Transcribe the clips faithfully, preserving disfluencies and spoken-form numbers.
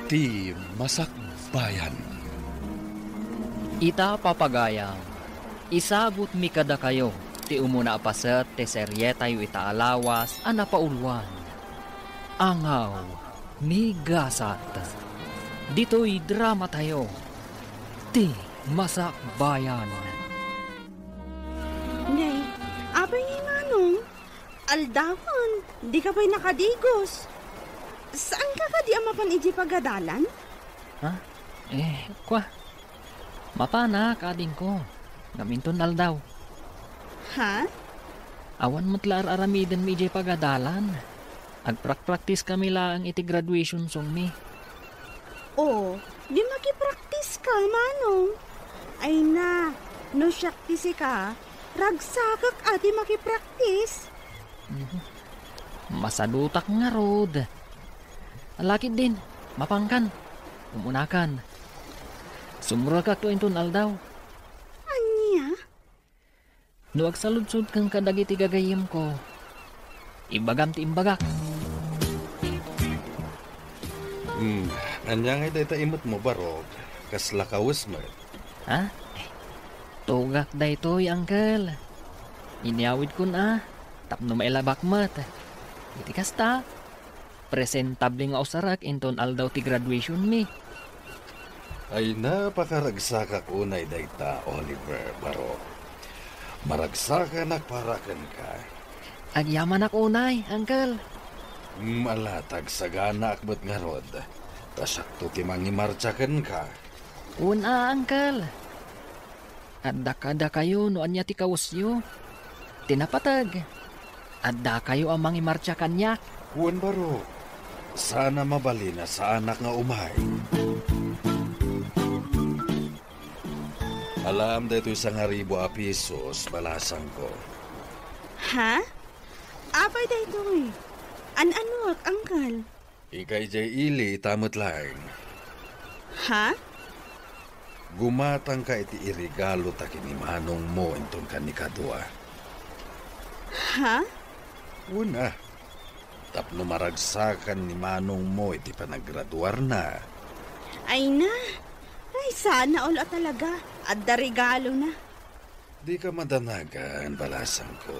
Ti Masakbayan. Ita, papagayam, isagutmi kadakayo ti umuna a paset ti serietayo ita a lawas a napauluan, Angaw ni Gasat. Ditoy dramatayo, Ti Masakbayan. Nay, apay ngay, Manong? Aldawen, dika pay nakadigos. Saanka kadi a mapan idiay pagadalan? Ha? Eh, kwa. Mapanak, adingko. Ngem inton aldaw. Ha? Awan met la ar-aramidenmi idiay pagadalan. Agprakpraktiskami laeng iti graduation songmi. O, di makipraktiska, Manong. Ay na, no siak ti sika, ragsakek a ti makipraktis. Mhm. Masadutak ngarud. Lakid din, mapankan. Umunakan. Sumrekakto inton aldaw. Ania? No agsaludsodkan kadagiti gagayyemko, ibagam ti imbagak. Hmm, ania ngay dayta imetmo, Barok? Kasla kawes met. Ha? Tugak daytoy, Uncle. Inyawidkon a, tapno mailabak met. Iti kasta, presentable nga usarek inton aldaw ti graduationmi. Ay, napakaragsakak unay dayta, Oliver, Barok. Maragsakanak para kenka. Agyamanak unay, Uncle. Mm, ala, ta agsaganaak met ngarud. Ta siakto ti mangimartsa kenka. Wen a, Uncle. Adda kadakayo no ania ti kawesyo. Ti napateg, addakayo a mangimartsa kaniak. Wen, Barok, saan a mabalin a saanak nga umay. Alaem daytoy sangaribu a pisos, balasangko. Ha? Apay daytoy? An-anuak, Uncle? Inka idiay ili ita met laeng. Ha? Gumatangka iti iregalo ta ken ni manongmo inton kanikadua. Ha? Wen a, tapno maragsakan ni manongmo iti panagraduarna. Ay na! Ay, sana all a talaga. Adda regalona. Dika madanagan, balasangko.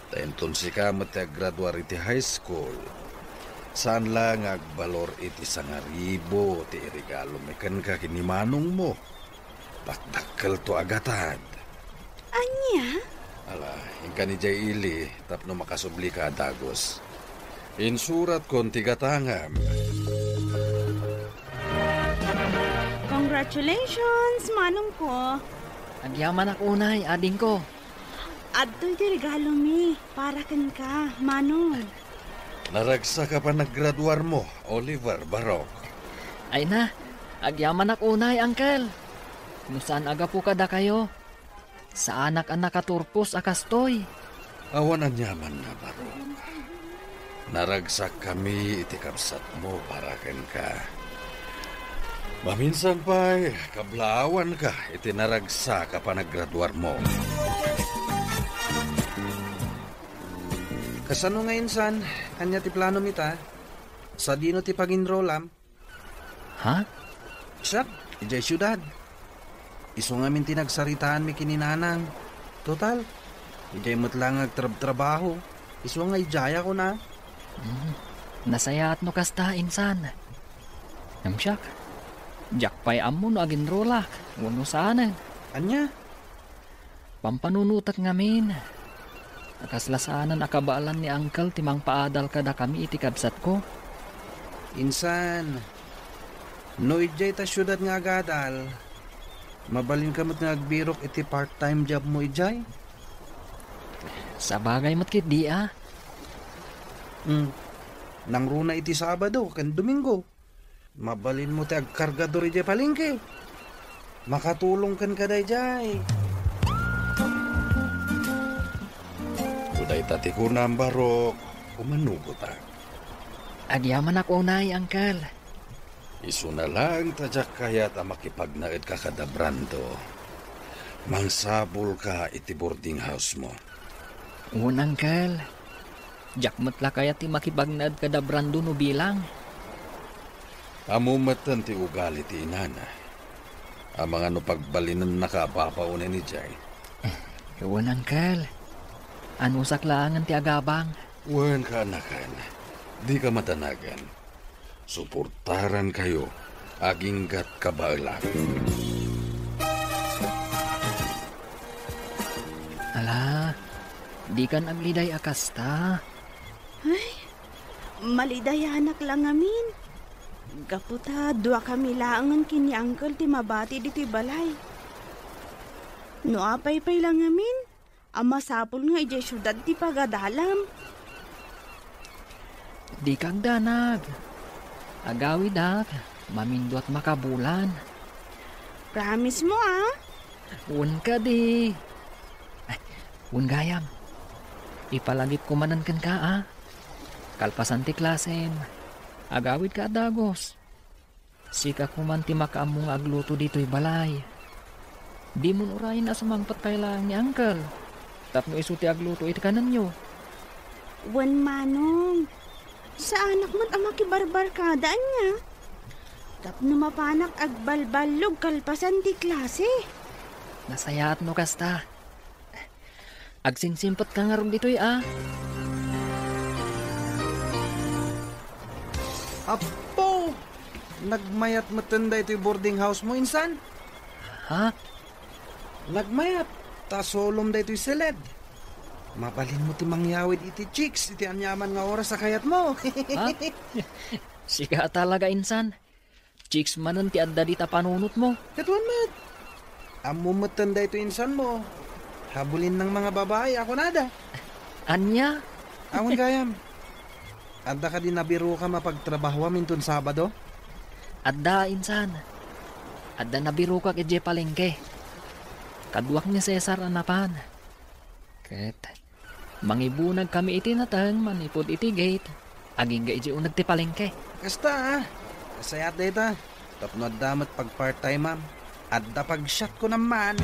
Ta inton sika met ti aggraduar iti high school, saan la nga agbalor iti sangaribu ti iregalomi kenka ken ni manongmo. Dakdakkelto a gatad. Ania? Ala, inkan idiay ili tapno makasublika a dagus. Insuratkon ti gatangam. Congratulations, manongko. Agyamanak unay, adingko. Adtoy ti regalomi para kenka, manong. Naragsak a panaggraduarmo, Oliver, Barok. Ay na, agyamanak unay, Uncle. No saan a gapu kadakayo, saanak a nakaturpos a kastoy. Awan aniamanna, Barok. Naragsakkami iti kabsatmo para kenka. Maminsan pay, kablaawanka iti naragsak a panaggraduarmo. Kasano nga insan? Ania ti planom ita? Sadino ti pag-enrollam? Ha? Siak, idiay siudad. Isu ngamin ti nagsaritaanmi ken ni nanang. Total, idiay met la nga agtrabtrabaho. Isu nga idiay a kuna. Hmm. Nasayaat no kasta, insan. Ngem siak, diak pay ammo no aginrolak wenno saanen. Ania? Pampanunotek ngamin. Kasla saanen a kabaelan ni Uncle ti mangpaadal kadakami iti kabsatko. Insan, no idiay ta siudad nga agadal, mabalinka met nga agbirok iti part-time jobmo idiay? Sabagay met ketdi a. Hmm. Nangruna iti Sabado ken Domingo. Mabalinmo ti agkargador idiay palengke. Makatulongken ka daydiay. No dayta ti kunam, Barok, umanugotak. Agyamanak unay, Uncle. Isuna laeng ta diak kayat a makipagnaedka kada Brando. Mangsabulka iti boarding house mo. Wen, Uncle. Diak met la kayat ti makipagnaed kada Brando no bilang. Ammom metten ti ugali ti inana. Amangan no pagbalinennaka a babaonen idiay. Wen, Uncle. Anusak laengen ti agabang. Wen, kaanakan. Dika madanagan. Suportarankayo aginggat kabaelan. Ala, dikan agliday a kasta. Ay, malidayanak la ngamin. Gapu ta duakami laengen ken ni Uncle ti mabati ditoy balay. No apay pay la ngamin, a masapul nga idiay siudad ti pagadalam. Dika agdanag. Agawidak, maminduat makabulan. Promise mo, ah? Wen kadi. Ay, wen gayam. Ipalagipko manen kenka, ah. Kalpasan ti klasem, agawidka a dagus. Sika koman ti makaammo nga agluto ditoy balay. Dimon urayen a sumangpet pay laeng ni Uncle tapno isu ti agluto iti kanenyo. Wen, Manong. Saanak met a makibarbarkada ania. Tapno mapanak agbalballog kalpasan ti klase. Nasayaat no kasta. Agsingsimpet ka ngarud ditoy, a? Apo! Nagmayat metten daytoy boarding house mo, insan? Ha? Nagmayat, ta sulom daytoy siled. Mabalinmo ti mangyawid iti chicks iti aniaman nga oras a kayatmo. Ha? Sika talaga, insan. Chicks manen ti adda dita panunotmo. Ket wen met. Ammom metten daytoy insanmo. Habulinnang mga babai a kunada. Ania? Awan gayam. Adda kadi nabirokam a pagtrabahoam inton Sabado? Adda, insan. Adda nabirokak idiay palengke. Kaduak ni Cesar a napan. Ket mangibunagkami iti nateng manipud iti gate, agingga idiay uneg ti palengke. Kasta, a. Nasayaat dayta. Tapno adda met pagpart-time-am. Adda pagsiatko naman.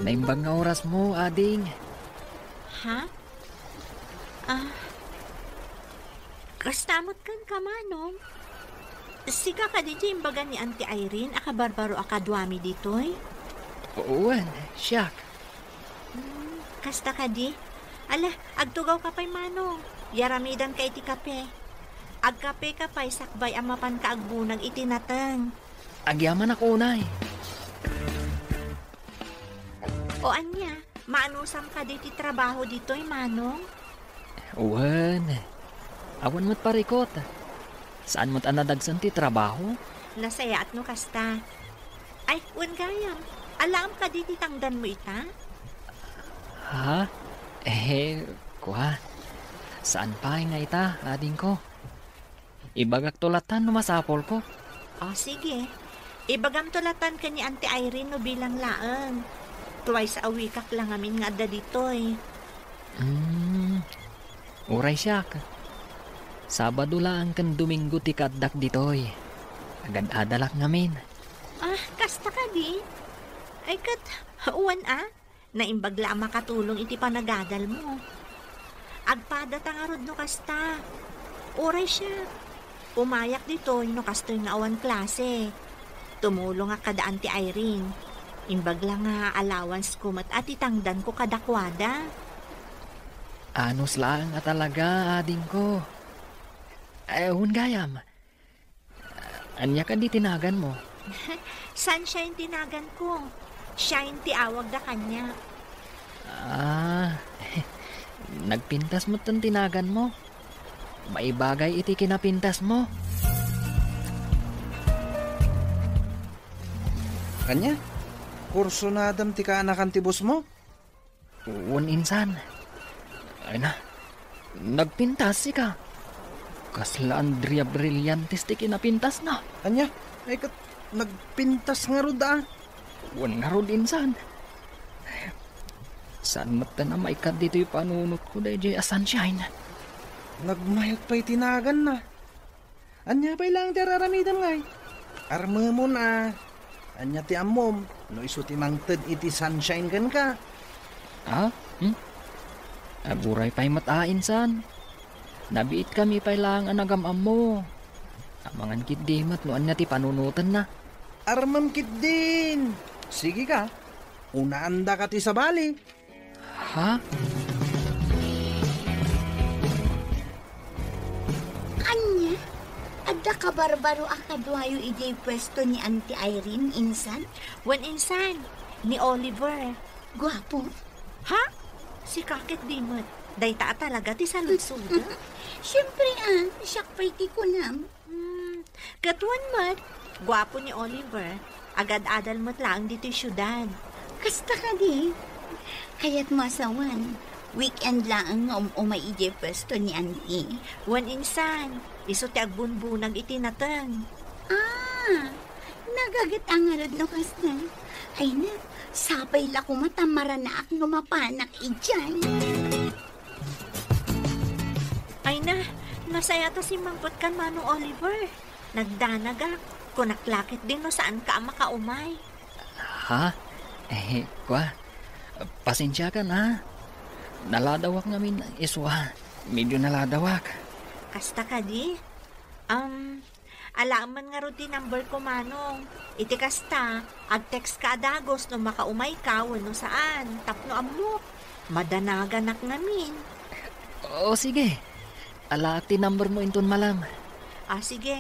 Naimbag nga orasmo, ading. Ha? Ah. Kasta met kenka, Manong? Sika kadi ti imbaga ni Auntie Irene a kabarbaro a kaduami ditoy? Wen, siak. Hmm, kasta kadi? Ala, agtugawka pay, Manong. Yaramidanka iti kape. Agkapeka pay sakbay a mapanka agbunag iti nateng. Agyamanak unay. O ania, maanusam kadi ti trabaho ditoy, Manong? Wen, awan met parikot. Saan met a nadagsen ti trabaho? Nasayaat no kasta. Ay, wen gayam, alaam kadi ti tangdanmo ita? Ha? Eh, kua. Saan pay nga ita, adingko? Ibagakto latan no masapulko. O, sige. Ibagamto latan ken ni Auntie Irene no bilang laeng. Twice a week-ak la ngamin nga adda ditoy. Hmm. Uray siak. Sabado laeng ken Domingo ti kaaddak ditoy. Agad-adalak ngamin. Ah, kasta kadi? Ay, ket, wen a? Naimbag la a makatulong iti panagadalmo. Agpadata ngarud no kasta. Uray siak. Umayak ditoy no kastoy nga awan klase. Tumulongak kada Auntie Irene. Imbag la nga allowance ko met a ti tangdanko kadakuada. Anus laeng a talaga, adingko. Eh, wen gayam. Ania kadi ti naganmo? Sunshine ti naganko. Shine ti awagda kaniak. Ah, nagpintas metten ti naganmo. Maibagay iti kinapintasmo. Ania? Kursunadam ti kaanakan ti bossmo? Wen, insan. Ay na, nagpintas sika. Kasla Andrea Brillantes ti kinapintasna. Ania? Ay ket, nagpintas ngarud a? Wen ngarud, insan. Saan metten a maikkat ditoy panunotko daydiay a Sunshine? Nagmayat pay ti naganna. Ania pay laeng ti ar-aramidem ngay? Armemon a. Ania ti ammom no isu ti mangted iti Sunshine kenka? Ah? Hmm? Aguray pay met a, insan. Nabiitkami pay laeng a nagam-ammo. Amangan ketdi met no ania ti panunotenna. Armem ketdin. Sige ka. Unaandaka ti sabali. Ha? Ania? Adda kabarbaro a kaduayo idiay puesto ni Auntie Irene, insan? Wen, insan, ni Oliver. Guapo? Ha? Sika ketdi met. Dayta a talaga ti saludsodek. Siempre, ah, siak pay ti kunam. Hmm, ket wen met, guapo ni Oliver. Agad-adal met laeng ditoy siudad. Kasta kadi? Kayatmo a sawen, weekend laeng nga um-umay idiay puesto ni Auntie. Wen, insan, isu ti agbunbunag iti nateng. Ah, nagaget a ngarud no kasta. Ay na, sapay la koma ta maranaak no mapanak idiay. Ay na, nasaya ta simmangpet kan Manong Oliver. Nagdanagak. Kunak la ketdin no saanka a makaumay. Ha? Eh, kua, pasensiakan, ha? Naladawak ngamin isu a. Medio naladawak. Kasta kadi? Um, alaem man ngarud ti number ko, Manong. Iti kasta, ag-text ka a dagus no makaumayka wenno saan, tapno ammok. Madanaganak ngamin. O, sige. Alaak ti number mo inton malam. Ah, sige.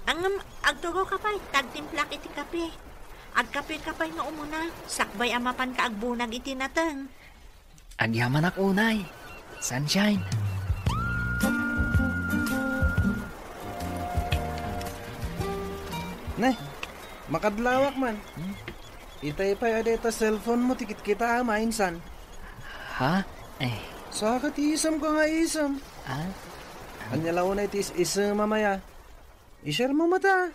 Ngem, agtugaw ka pay, ta agtimplak iti kape. Agkape ka pay nga umuna, sakbay a mapanka agbunag iti nateng. Agyamanak unay. Sunshine. Ne, makadlawak man. Hmm? Itay pay a dayta cellphone mo ti kitkitaam a, insan. Ha? Eh. Saka ti isemka nga isem. Ah? Ania la unay ti is-isemam aya? I-share mo met a.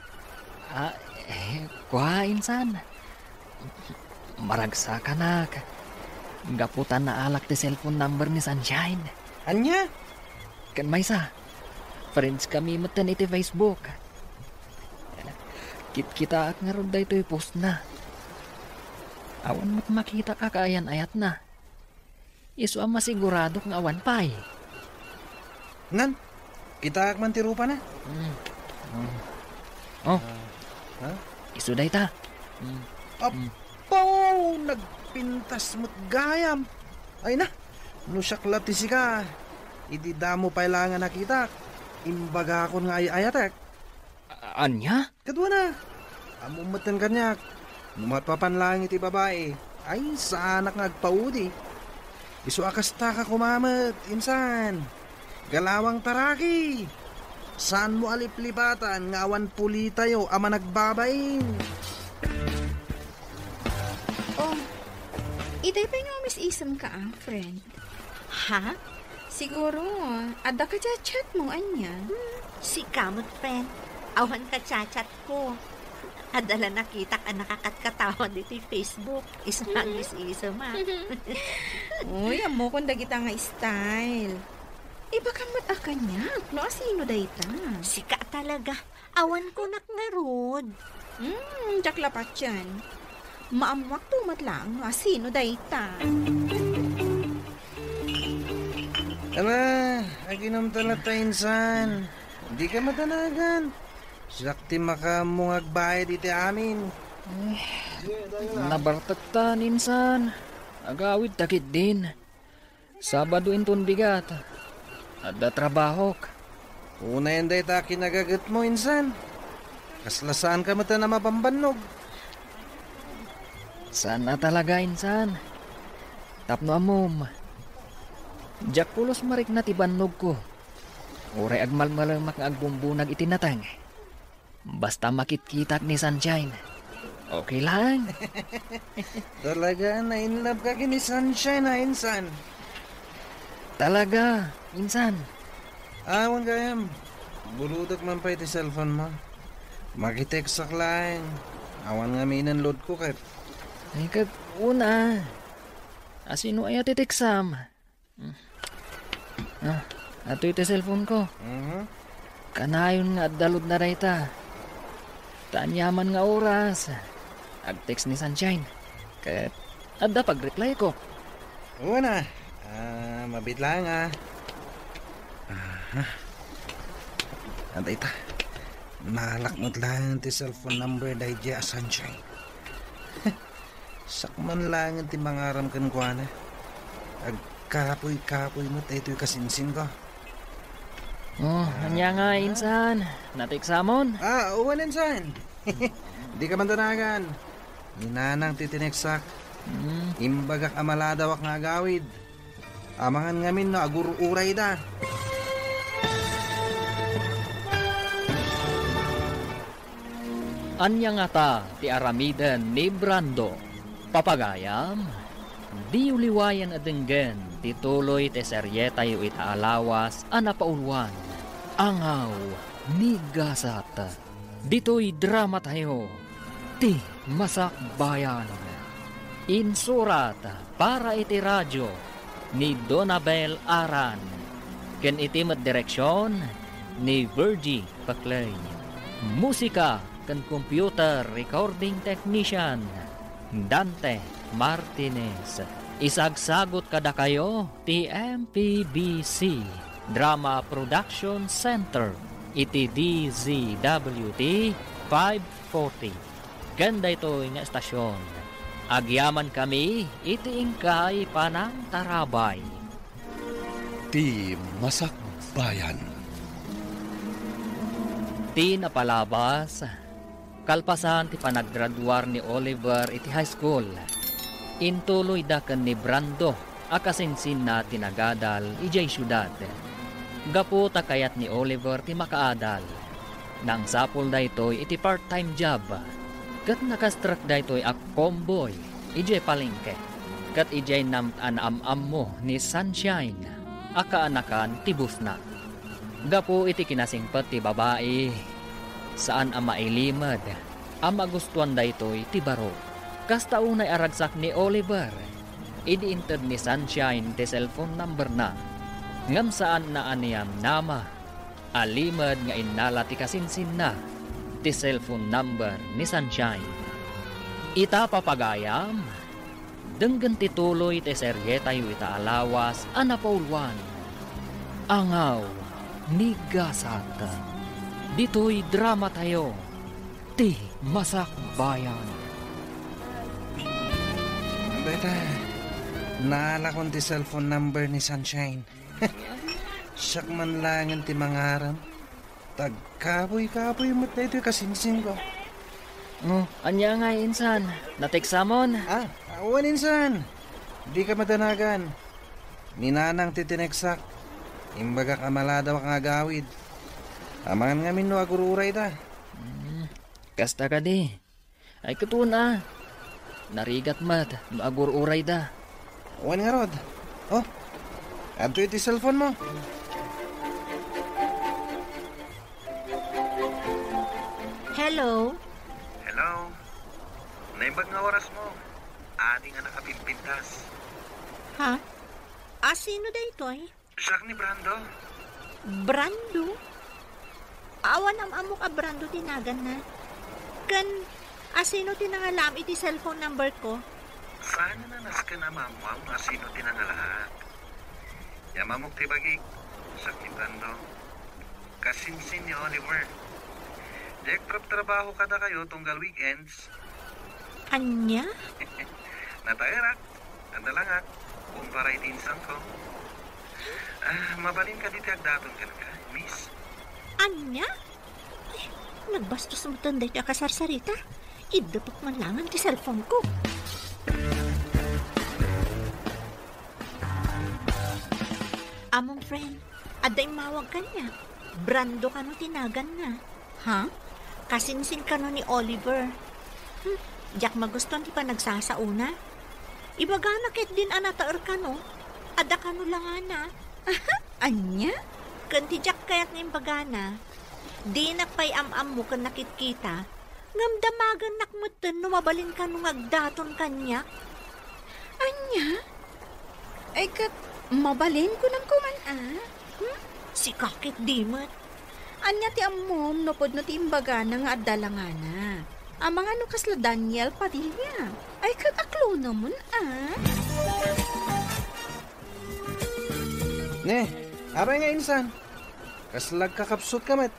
Ah, eh, kua, insan. Maragsakanak. Gapu ta naalak ti cellphone number ni Sunshine. Ania? Ken maysa, friends kami metten iti Facebook. Kitkitaak ngarud daytoy postna. Awan met makitak a kaayan-ayatna. Isu a masiguradok nga awan pay. Nan, kitaak man ti rupana. Mm. Mm. Oh. Ah, ha? Isu dayta. Mm. Apo, nagpintas met gayam. Ay na, no siak la ti sika, idi damo pay la nga nakitak, imbagakon nga ay-ayatek. A-, ania? Kaduana, ammom metten kaniak, no mapapan laeng iti babai, ay, saanak nga agpaudi. Isu a kasta ka koma met, insan. Galawang taraki. Saanmo a liplipatan nga awan pulitayo a managbabain. Oh, itay pay nga umis-isemka, ah, friend. Ha? Siguro, adda ka chat-chat mo, ania? Hmm, sika met, friend. Awan ka chat-chat ko. Adda la nakitak a nakakatkatawa ditoy Facebook. Isu nga agis-isem, ah. Uy, ammokon dagita nga style. Ibagam met a kaniak, no asino dayta? Sika talaga. Awan kunak ngarud. Hmm, diak la patien. Maammoak to met laeng no asino dayta. Ala, aginom ta latta, insan. Dika madanagan. Siak ti makaammo nga agbayad iti amin. Eh, nabartektan, insan. Agawidta ketdin. Sabado inton bigat. Adda trabahok. Unayen dayta a kinagagetmo, insan. Kasla saanka met a mabambannog. Saan a talaga, insan. Tapno ammom, diak pulos marikna ti bannogko. Uray agmalmalemak nga agbumbunag iti nateng. Basta makitkitak ni Sunshine, okay lang. Talaga, na-in love ka ken ni Sunshine, ha, insan? Talaga, insan. Awan gayam. Bulodek man pay ti cellphone mo. Makitekstak laeng. Awan ngamin load ko ket. Ay, ket una. Asino aya ti tekstam? Hmm. Ah, atoy ti cellphone ko. Mhm. Kanayon nga adda load na dayta. Ta aniaman nga oras, ag-text ni Sunshine. Ket adda pag-reply ko. Una, ah, mabit lang, ah. Ah, Adda ita. Naalak met laeng ti cellphone number daydiay a Sunshine. Siak man laeng ti mangaram kenkuana. Agkapuy-kapuy met daytoy kasinsinko. Oh, ania nga, insan? Nateksamon? Ah, wen, insan. Dika man danagan. Ni nanang ti tineksak. Hmm. Imbagak a maladawak nga agawid. Amangan ngamin no agur-urayda. Ania ngata ti aramiden ni Brando? Papagayam, diyo liwayen a denggen ti tuloy ti serietayo ita a lawas a napauluan, Angaw ni Gasat. Ditoy dramatayo, Ti Masakbayan. Insurat para iti radio ni Donabel Aran, ken iti met direksion ni Virgie Paclay. Musika ken computer recording technician, Dante Martinez. Isagsagut kadakayo ti M P B C Drama Production Center iti D Z W T five forty. Ken daytoy nga estasyon, agyamankami iti inkay panangtarabay. Ti Masakbayan. Ti napalabas, kalpasan ti panaggraduar ni Oliver iti high school, intuloyda ken ni Brando a kasinsinna ti nagadal idiay siudad. Gapu ta kayat ni Oliver ti makaadal, nangsapul daytoy iti part-time job, ket nakastrek daytoy a convoy idiay palengke, ket idiay naam-, a naam-ammo ni Sunshine a kaanakan ti boss-na. Gapu iti kinasingpet ti babai, saan a mailimed a magustuan daytoy ti baro. Kasta unay a ragsak ni Oliver idi inted ni Sunshine ti cellphone number-na, ngem saanna a niyamnama a limed nga innala ti kasinsinna ti cellphone number ni Sunshine. Ita, papagayam, denggen ti tuloy ti serietayo ita a lawas a napauluan, Angaw ni Gasat. Ditoy dramatayo, Ti Masakbayan. Beta, naalakon ti cellphone number ni Sunshine. Siak man laengen ti mangaram. Agkapuy-kapuy met daytoy kasinsinko. Oh, ania ngay, insan? Nateksamon? Ah, wen, insan. Dika madanagan. Ni nanang ti tineksak. Imbagak a maladawak nga agawid. Amangan ngamin no agur-urayda. Hmm, kasta kadi. Ay, ket wen a. Narigat met no agur-urayda. Wen ngarud. Oh, adtoy ti cellphone mo. Hello? Hello? Naimbag nga oras mo. Adi nga nakapimpintas. Ha? A, sino daytoy? Siak ni Brando. Brando? Awan am-ammok a Brando ti naganna. Ken, a, sino ti nangalaam iti cellphone number ko? Saan a nasken a maammuam a sino ti nangalaak? Yamamok ti bagik, siak ni Brando. Kasinsin ni Oliver. Diak trabtrabaho kadakayo tunggal weekends. Ania? Nataerak. Adda langak, kumpara iti insanko. Ah, mabalin kadi ti agdaton kenka, miss? Ania? Ay, nagbastos metten daytoy a kasarsarita. Iddepek man laengen ti cellphone ko. Among friend, adda immawag kaniak. Brando kano ti naganna. Ha? Kasinsin kano ni Oliver. Hmm, diak magustuan ti panagsasaona. Ibagana ketdin a nataer kano. Adda kano langana. Aha, ania? Ken ti diak kayat nga imbagana, dinak pay am-ammo ken nakitkita, ngem damagennak metten no mabalin kano nga agdaton kaniak. Ania? Ay, ket mabalin, kunam ko man, a? Hmm? Sika ketdi met. Ania ti ammom no pudno ti imbagana nga adda langana? Amangan no kasla Daniel Padilla. Ay, ket aklonemon, a? Ne, apay nga insan? Kasla agkakapsutka met?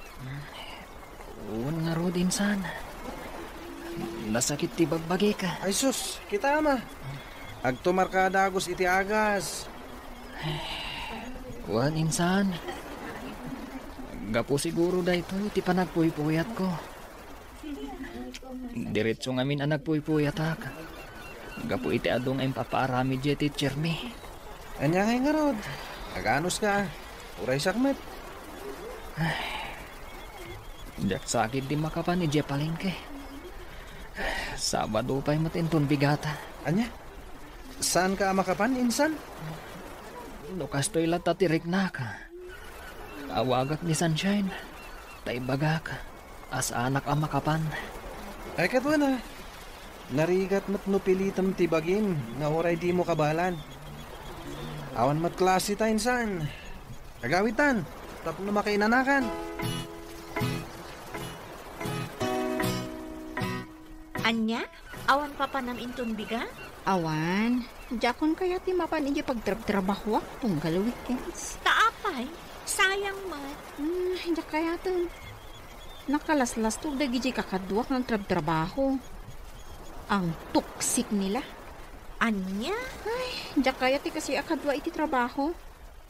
Wen ngarud, insan. Nasakit ti bagbagik. Ay sus, kitam a. Agtumarka a dagus iti agas. Wen, insan. Gapu siguro daytoy ti panagpuypuyatko. Diretso ngamin a nagpuypuyatak. Gapu iti adu nga impapaaramid diay teachermi. Ania ngay ngarud? Aganuska. Uraysak met. Diak sakit di makapan idiay palengke. Sabado pay met inton bigata. Ania? Saanka a makapan, insan? No kastoy latta ti riknak, awagak ni Sunshine, ta ibagak a saanak a makapan. Ay, ket wen a. Narigat met no pilitem ti bagim nga uray dimo kabaelan. Awan met klase ta, insan. Agawitan, tapno makainanakan. Ania? Awan papanam inton bigat? Awan. Diakon kayat ti mapan idiay pagtrabtrabahoak tunggal weekends. Ta apay? Sayang met. Hmm, diak kayaten. Nakalaslastog dagiti kakaduak nga agtrabtrabaho. Ang toxic nila. Ania? Ay, diak kayat ti kastoy a kadua iti trabaho.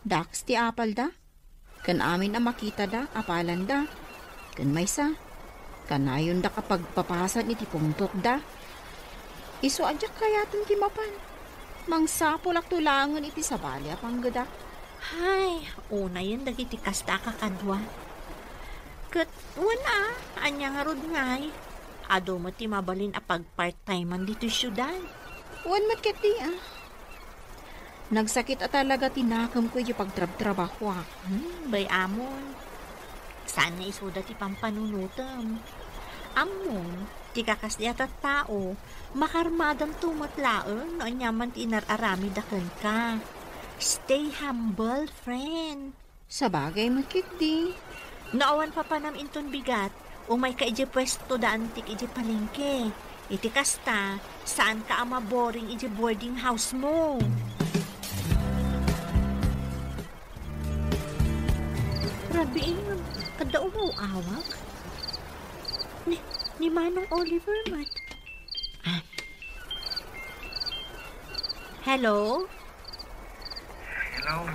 Daks ti apalda. Ken amin a makitada, apalanda. Ken maysa, kanayondak a pagpapasan iti pungtotda. Isu a diak kayaten ti mapan. Mangsapulakto laengen iti sabali a panggedak. Hay, unayen dagiti kasta a kakadua. Ket wen a, ania ngarud ngay? Adu met ti mabalin a pagpart-timean ditoy siudad. Wen met ketdi a. Nagsakit a talaga ti nakemko iti pagtrabtrabahoak. Hmm, bay amon. Saan nga isuda ti pampanunotem. Ammom, ti kakasdiay a tattao, makarmadanto met laeng no ania man ti inar-aramidda kenka. Stay humble, friend. Sabagay met ketdi. No awan papanam inton bigat, umayka idiay puesto da antik idiay palengke. Iti kasta, saanka a maboring idiay boarding house mo. Rabii, adda umaw-awag? Ni, ni Manong Oliver met. Ah. Hello? Hello,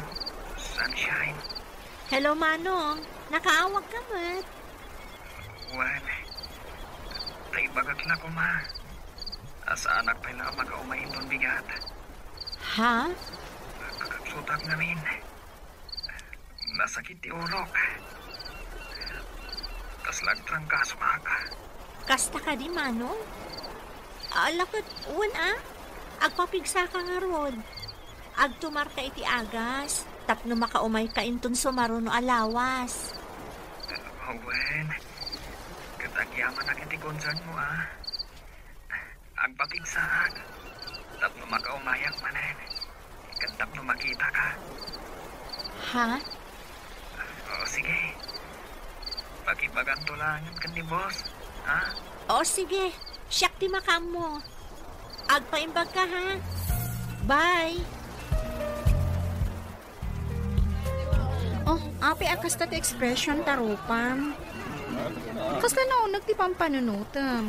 Sunshine. Hello, Manong. Nakaawagka met? Wen, ta ibagak la koma a saanak pay la a makaumay inton bigat. Ha? Kakapsutak ngamin. Nasakit ti urok. Kasla agtrangkaso, kaka. Kasta kadi, Manong? Ala ket, wen a, agpapigsaka ngarud. Agtumarka iti agas, tapno makaumayka inton sumaruno a lawas. Wen, ket agyamanak iti concern mo, a. Agpapigsaak tapno makaumayak manen ken tapno makitaka. Ha? O, sige. Pakibaganto laengen ken ni boss, ha? O, sige. Siak ti makaammo. Agpaimbagka, ha? Bye! Oh, apay a kasta ti expression, tarupam? Kasla nauneg ti pampanunotem?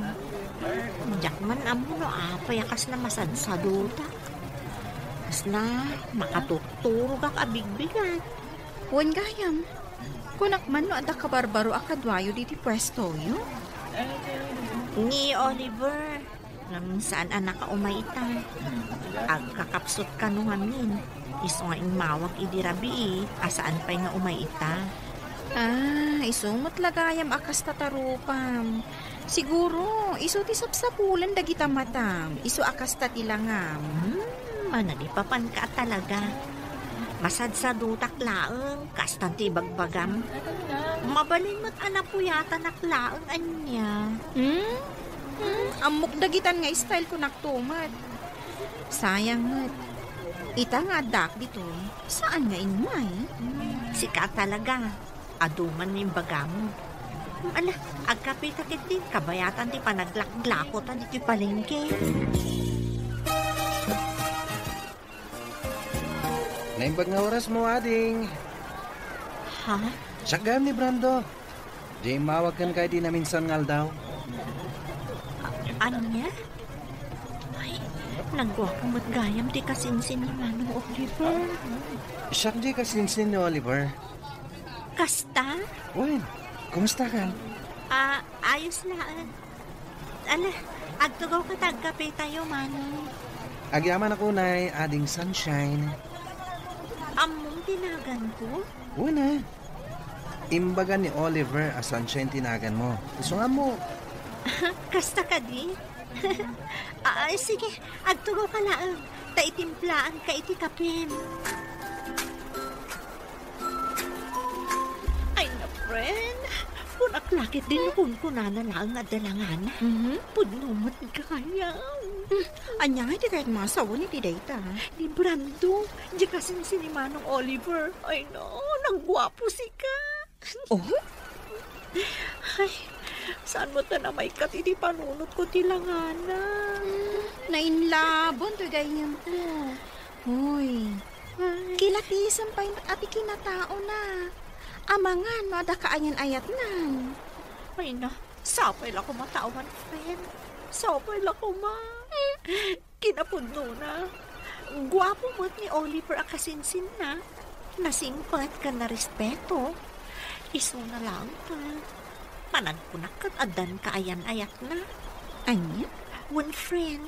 Diak man ammo no apay a kasla masadsadutak. Kasla makatutturogak a bigbigat. Wen gayam, kunak man no adda kabarbaro a kaduayo ditoy puestoyo? Ni Oliver, ngem saan a nakaumay ita. Agkakapsut kano ngamin. Isu nga immawag idi rabii a saan pay nga umay ita. Ah, isu met la gayam a kasta, tarupam. Siguro, isu ti sapsapulan dagita matam. Isu a kasta ti langam. Hmm, managipapanka a talaga. Masadsadutak laeng, kastan ti ibagbagam. Mabalin met a napuyatanak laeng ania. Hmm? Hmm, ammok dagitan nga style ko naktumat. Sayang met. Ita nga addaak ditoy, saan nga immay? Sika talaga. Adu man nga imbagam. Ala, agkapita ketdi, kabayatan ti panaglaklako ta ditoy palengke. Naimbag nga oras mo, ading. Ha? Siak gayam ni Brando. Diay immawag kenka iti naminsan nga aldaw. Ania? Ay, nagguapo met gayam ti kasinsin ni Manong Oliver. Siak diay kasinsin ni Oliver. Kasta? Wen, kumustakan? Ah, ayos laeng. Ala, agtugawka ta agkapetayo, Manong. Agyamanak unay, Ading Sunshine. Ammom ti naganko? Wen a. Imbaga ni Oliver a Sunshine ti naganmo. Isu nga ammo. Kasta kadi? Ah, sige, agtugawka laeng. Ta itimplaanka iti kapem. Ay na, friend. Kunak la ketdi no kunkunana laeng nga adda langana. Mhm. Pudno met gayam. Hmm, ania nga iti kayatmo a sawen iti dayta? Ni Brando, diay kasinsin ni Manong Oliver. Ay na, nagguapo sika. Oh? Ay, saan met a namaykat iti panunotko ti langana? Nainlabon toy gayyemko. Uy, ay, kilatisem pay met a ti kinataona. Amangan no adda kaayan-ayatnan. Ay na, sapay la koma ta awan, friend. Sapay la koma. Kinapudnona, guapo met ni Oliver a kasinsinna. Nasingpet ken narespeto. Isuna laeng ta. Panagkunak ket addan kaayan-ayatna. Ania? Wen, friend,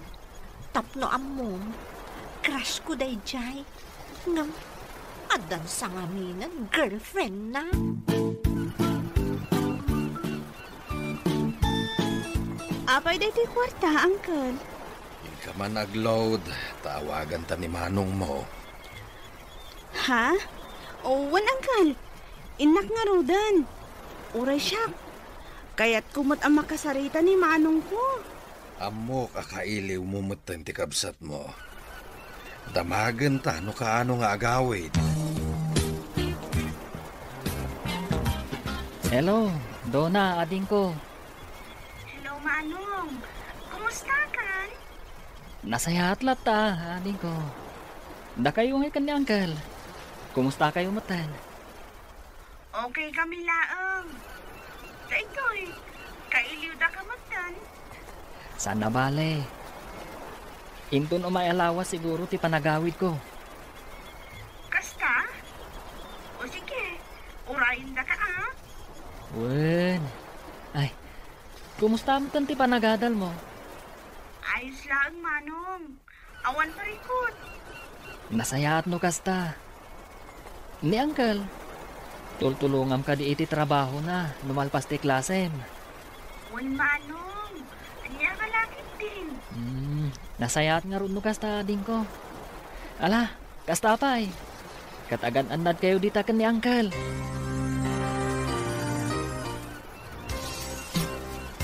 tapno ammom, crush ko daydiay. Ngem, addan sangaminen girlfriendna. Apay daytoy kuarta, Uncle? Inka man agload, ta awaganta ni manongmo. Ha? O, wen, Uncle. Innak ngaruden. Uray siak. Kayatko met a makasarita ni manongko. Ammok a kailiwmo metten ti kabsatmo. Damagenta no kaano nga agawid. Hello, Dona, adingko. Hello, Manong. Kumustakan? Nasayaat latta, adingko. Dakayo ngay ken ni Uncle. Kumustakayo metten? Okay kami laeng. Daytoy, kailiwdaka metten? Saan a bale. Inton umay a lawas siguro ti panagawidko. Kasta? O sige, urayendaka, a. Wen. Ay, kumusta metten ti panagadalmo? Ayos laeng, Manong. Awan parikut. Nasayaat no kasta. Ni Uncle, tultulongam kadi iti trabahona no malpas ti klasem? Wen, Manong. Ania nga lakit din? Hmm, nasayaat ngarud no kasta, adingko. Ala, kasta pay. Ket agan-annadkayo dita ken ni Uncle.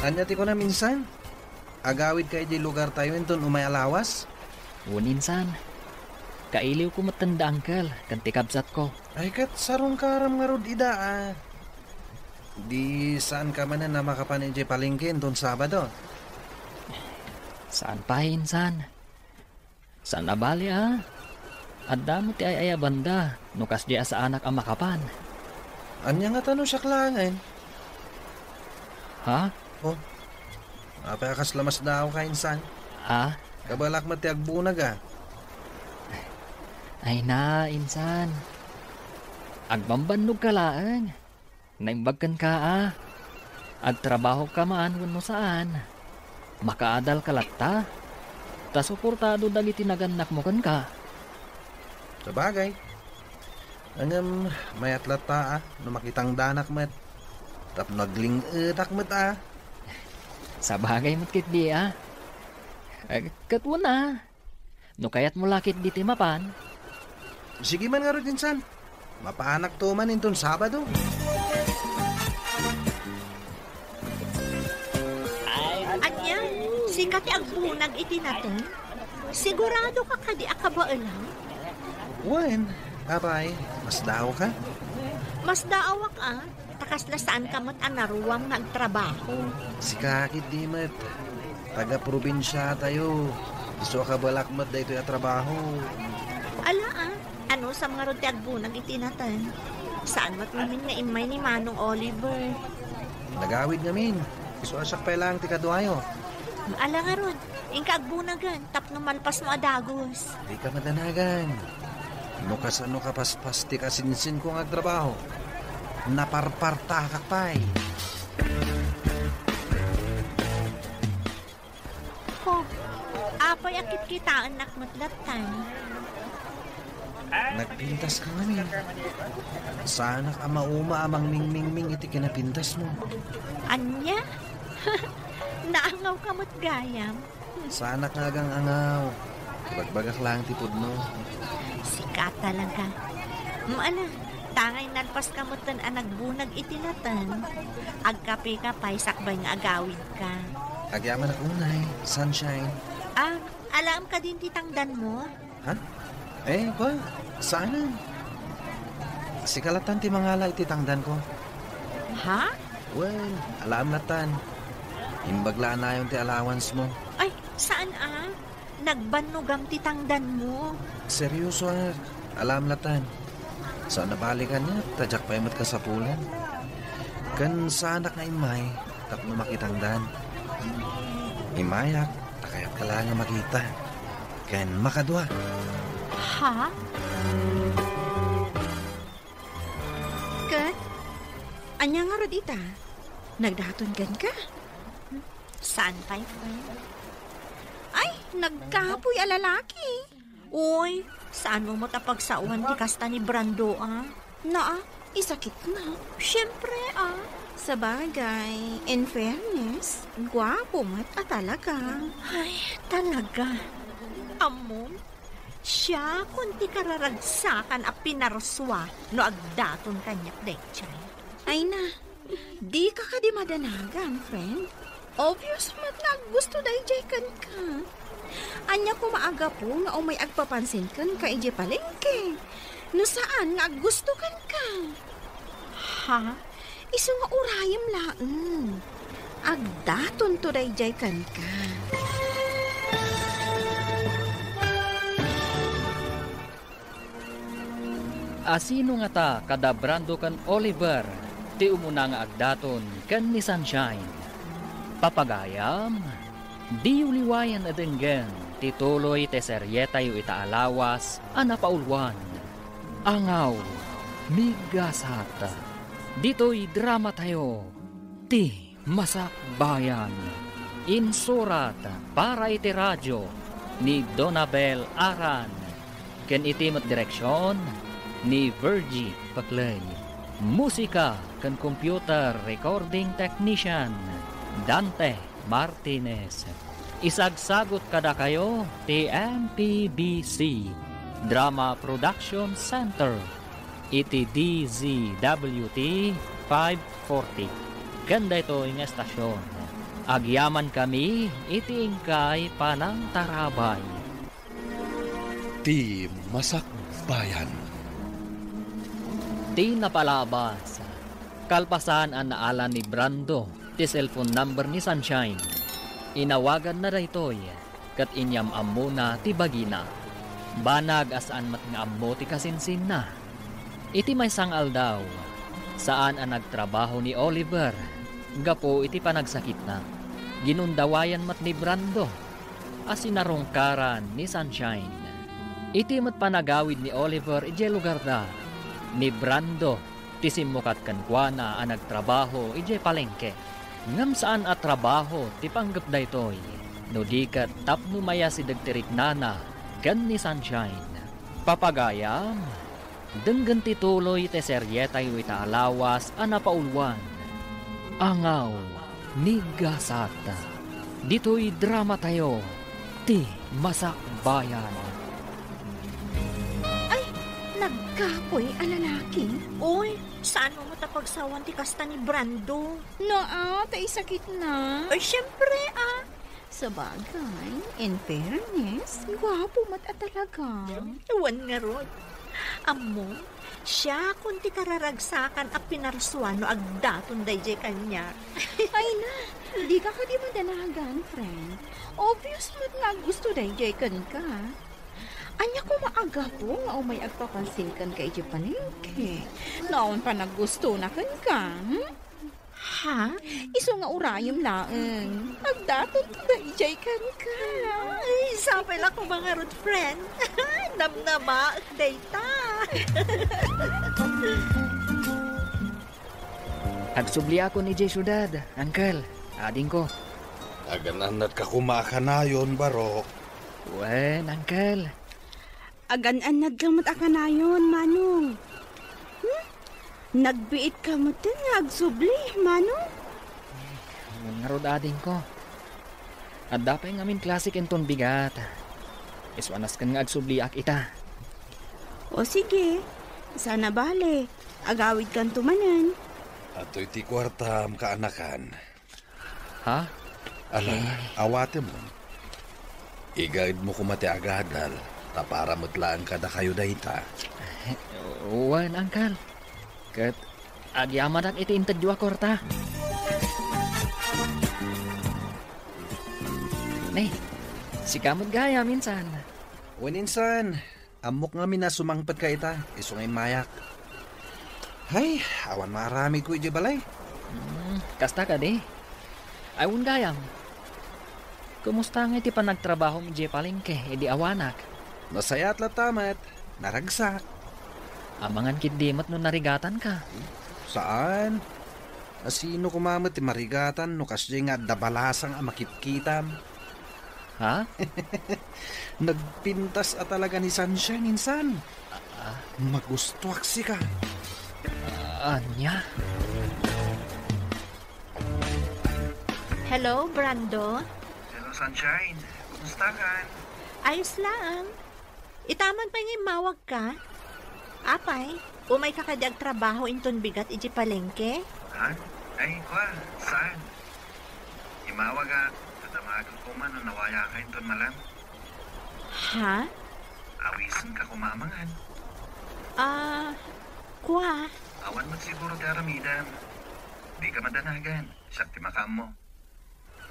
Ania ti kunam, insan? Agawidka idiay lugartayo inton umay a lawas? Wen, insan. Kailiwko metten da Uncle ken ti kabsatko. Ay, ket sarungkaram ngarud ida, a. Di saanka manen a makapan idiay palengke inton Sabado? Saan pay, insan. Saan a bale, a. Adda met ti ay-ayabanda no kasdiay a saanak a makapan. Ania ngata no siak laengen? Ha? Oh, apay a kasla masdaawka, insan? A? Kabalak met ti agbunag, a. Ay na, insan. Agbambannogka laeng. Naimbag kenka, a. Agtrabahoka man wenno saan, makaadalka latta, ta suportado dagiti nagannakmo kenka. Sabagay. Ngem, mayat latta, a, no makitangdanak met. Tapno agling-etak met, a. Sabagay met ketdi, a. Eh, ket wen, a. No kayatmo la ketdi ti mapan. Sige man ngarud, insan. Mapaanakto man inton Sabado. Ania, sika ti agbunag iti nateng? Siguradoka kadi a kabaelam? Wen, apay, masdaawka? Masdaawak, a. Ta kasla saanka met a naruam nga agtrabaho. Sika ketdi met. Taga-probinsiatayo. Isu a kabalak met daytoy a trabaho. Ala, a. Anusam ngarud ti agbunag iti nateng? Saan met ngamin nga immay ni Manong Oliver? Nagawid ngamin. Isu a siak pay laeng ti kaduayo. Ala ngarud, inka agbunagan tapno malpasmo a dagus. Dika madanagan. No kasano kapaspas ti kasinsinko nga agtrabaho, naparpartakak pay. Ko, apay a kitkitaennak met lattan? Nagpintaska ngamin. Saanak a mauma a mangmingmingming iti kinapintasmo. Ania? Naangawka met gayam? Saanak nga agang-angaw. Ibagbagak laeng ti pudno. Sika talaga. Maala, tangay nalpaska metten a nagbunag iti latten. Agkapeka pay sakbay nga agawidka. Agyamanak unay, Sunshine. Ah, alaem kadin ti tangdanmo? Ha? Eh, ba? Saanen? Sika lattan ti mangala iti tangdanko. Ha? Well, alaem lattan. Imbag la a nayon ti allowance mo. Ay, saan a? Nagbannogam ti tangdanmo. Seryoso, ak. Alaem lattan. Saan a balikan niya, ta diak pay met kasapulan. Ken saanak nga immay tapno makitangdan. Immayak, ta kayatka laeng nga makita. Ken makadua. Ha? Ket, ania ngarud ita? Nagdaton kenka? Saan pay, friend? Ay, nagkapoy a lalaki. Uy, saan mo met a pagsawan ti kasta ni Brando, a? Naa, isakitna. Siyempre, a. Sabagay, in fairness, guapo met a talaga. Ay, talaga. Ammom, siakon ti kararagsakan a pinarsua no agdaton kaniak daytoy. Ay na, dika kadi madanagan, friend? Obvious met nga aggusto daydiay kenka. Ania koma a gapu nga umay agpapansin kenka idiay palengke, no saan nga aggusto kenka? Ha? Isu nga urayem laeng. Agdatonto daydiay kenka. A sino ngata kada Brando ken Oliver ti umuna nga agdaton ken ni Sunshine? Papagayam, diyo liwayen a denggen ti tuloy ti serietayo ita a lawas a napauluan, Angaw, Migasat. Ditoy dramatayo, ti Masakbayan. Insurat para iti radio ni Donabel Aran, ken iti met direksion ni Virgie Paclay. Musika ken computer recording technician, Dante Martinez. Isagsagut kadakayo ti M P B C Drama Production Center iti D Z W T five forty. Ken daytoy nga estasion, agyamankami iti inkay panangtarabay. Ti Masakbayan. Ti napalabas, kalpasan a naala ni Brando ti cellphone number ni Sunshine, inawaganna daytoy ket inyam-ammona ti bagina. Banag a saan met nga ammo ti kasinsinna. Iti maysa nga aldaw, saan a nagtrabaho ni Oliver gapu iti panagsakitna. Ginundawayan met ni Brando a sinarungkaran ni Sunshine. Iti met panagawid ni Oliver idiay lugarda, ni Brando ti simmukat kenkuana a nagtrabaho idiay palengke. Ngem saan a trabaho ti panggep daytoy, no di ket tapno mayasideg ti riknana ken ni Sunshine. Papagayam, denggen ti tuloy ti serietayo ita a lawas a napauluan, Angaw, Migasat. Ditoy dramatayo, ti Masakbayan. Ay, nagkapoy a lalaki. Uy, saan mo met a pagsawan ti kasta ni Brando? Naa, ta isakitna. Ay, siyempre, a. Sabagay, in fairness, guapo met a talaga. Wen ngarud. Ammom, siakon ti kararagsakan a pinarsua no agdaton daydiay kaniak. Ay na, dika kadi madanagan, friend. Obvious met nga aggusto daydiay kenka. Ania koma a gapu nga umay agpapansin kenka idiay palengke? No awan panaggustonak kenka, hmm? Ha? Isu nga urayem laeng. Agdatonto daydiay kenka. Ay, sapay la koma ngarud, friend. Namnamaek dayta. Agsubliakon idiay siudad, Uncle, adingko. Agan-annatka koma a kanayon, Barok. Wen, Uncle. Agan-annadka met a kanayon, Manong. Hmm? Nagbiitka metten nga agsubli, Manong? Wen ngarud, adingko. Adda pay ngamin klasek inton bigat. Isu a nasken nga agsubliak ita. O sige, saan a bale. Agawidkanto manen. Atoy ti kuartam, kaanakan. Ha? Ala, Eh. awatemon. Igaedmo koma ti agadal, ta para met laeng kadakayo dayta. Eh, wen, Uncle. Ket agyamanak iti intedyo a kuarta. Ne, sika met gayam insan. Wen insan, ammok ngamin a sumangpetka ita, isu nga immayak. Hay, awan maaramidko idiay balay. Hmm, kasta kadi? Ay, wen gayam. Kumusta ngay ti panagtrabahom idiay palengke idi awanak? Nasayaat latta met. Naragsak. Amangan ketdi met no narigatanka. Saan? Asino koma met ti marigatan no kasdiay nga adda balasang a makitkitam? Ha? Nagpintas a talaga ni Sunshine insan. Ah. Magustuak sika. Ania? Hello, Brando? Hello, Sunshine. Kumusta ka? Ayos lang. Itaman pay nga immawag ka? Apay, umay ka kadi agtrabaho inton bigat iti palengke? Ha? Ay, kwa, saan? Imawag a, tatamagan ko man no nawaya ka inton malam. Ha? Awisen ka koma amangan. Ah, kwa. Awan met siguro ti aramidam. Di ka madanagan, siak ti makaammo.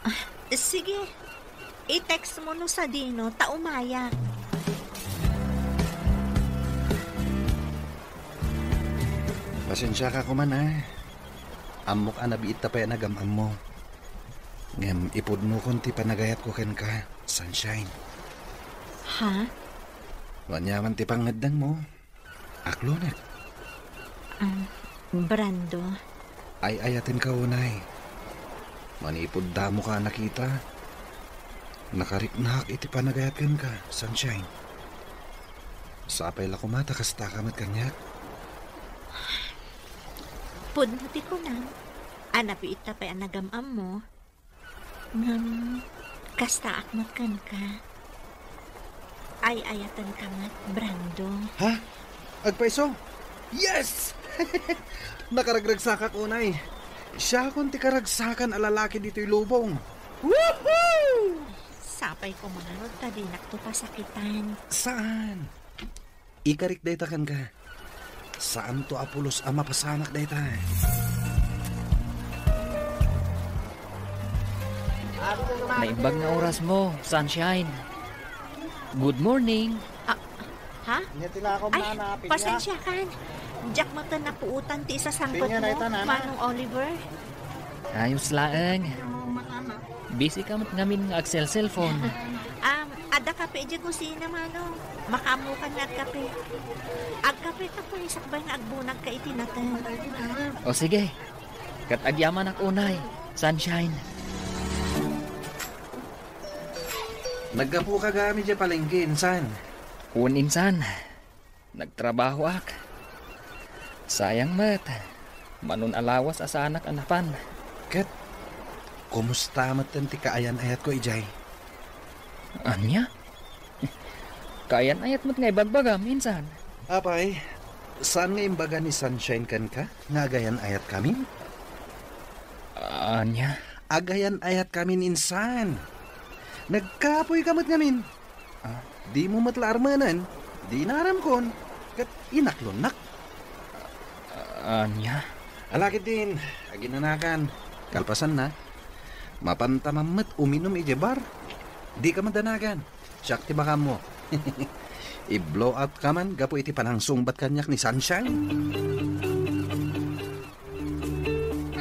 Ah, sige. I-text mo no sadino, ta umayak. Pasensiaka koma, a. Ammok a nabiit ta pay a nagam-ammo. Ngem ipudnokon ti panagayatko kenka, Sunshine. Ha? No aniaman ti pangngeddengmo, aklonek. Ah, Brando. Ay-ayatenka unay. Manipud damoka a nakita, nakariknak iti panagayat kenka, Sunshine. Sapay la koma ta kastaka met kaniak. Pudno ti kunam, a nabiit ta pay a nagam-ammo. Ngem, kastaak met kenka. Ay-ayatenka met, Brando. Ha? Agpayso? Yes! Nakaragragsakak unay. Siakon ti karagsakan a lalaki ditoy lubong. Woohoo! Sapay koma ngarud ta dinakto pasakitan. Saan? Ikarik dayta kenka. Saanto a pulos a mapasamak dayta. Naimbag nga orasmo, Sunshine. Good morning. Ah, ha? Nia ti lako. Ay, nana, Pinya. Pasensiakan. Diak met napuotan ti isasangpetmo, Pinya, dayta, nana. Manong Oliver. Ayos laeng. Busy ka met ngamin nga agselselpon. Um, adda kape idiay kusina, Manong. Makaammokan nga agkape. Agkape ka pay, sakbay nga agbunagka iti nateng. O sige. Ket agyamanak unay, Sunshine. Naggapuka gayam idiay palengke, insan? Wen, insan. Nagtrabahoak. Sayang met, mano a lawas a saanak a napan. Ket, kumusta metten ti kaayan-ayatko idiay? Ania? Kaayan-ayat met nga ibagbagam, insan? Apay, saan nga imbaga ni Sunshine kenka nga agayan-ayatkamin? Ania? Agayan-ayatkamin, insan. Nagkapoyka met ngamin. Ah. Dimo met la armenen, di inaramkon, ket inaklonnak. Ah, ania? Ala ketdin, aginanakan. Kalpasanna, mapantaman met uminum idiay bar. Dika madanagan. Siak ti makaammo. I-blow out ka man gapu iti panangsungbat kaniak ni Sunshine.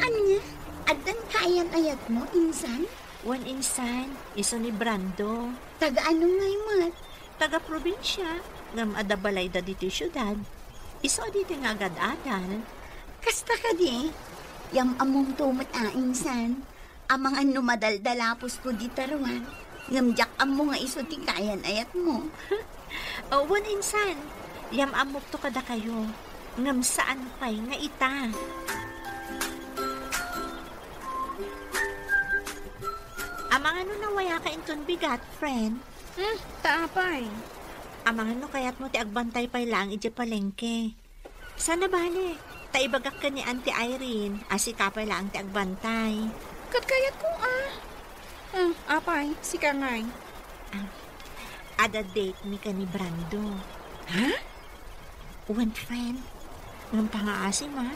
Ania? Addan kaayan-ayatmo, insan? Wen, insan, isu ni Brando. Taga-ano ngay met? Taga-probinsia, ngem adda balayda ditoy siudad. Isu a ditoy nga agad-adal. Kasta kadi? Yam-ammomto met a, insan. Amangan no madaldalaposko dita ruar, ngem diak ammo nga isu ti kaayan-ayatmo. O, wen, insan, yam-ammokto kadakayo, ngem saan pay nga ita. Amangan no nawayaka inton bigat, friend? Hmm, ta apay? Amangan no kayatmo ti agbantay pay laeng idiay palengke. Saan a bale, ta ibagak ken ni Auntie Irene a sika pay laeng ti agbantay. Ket kayatko a. Hmm, apay, sika ngay? Ah, adda date mi ken ni Brando. Ha? Wen, friend. Ngem pangaasim a.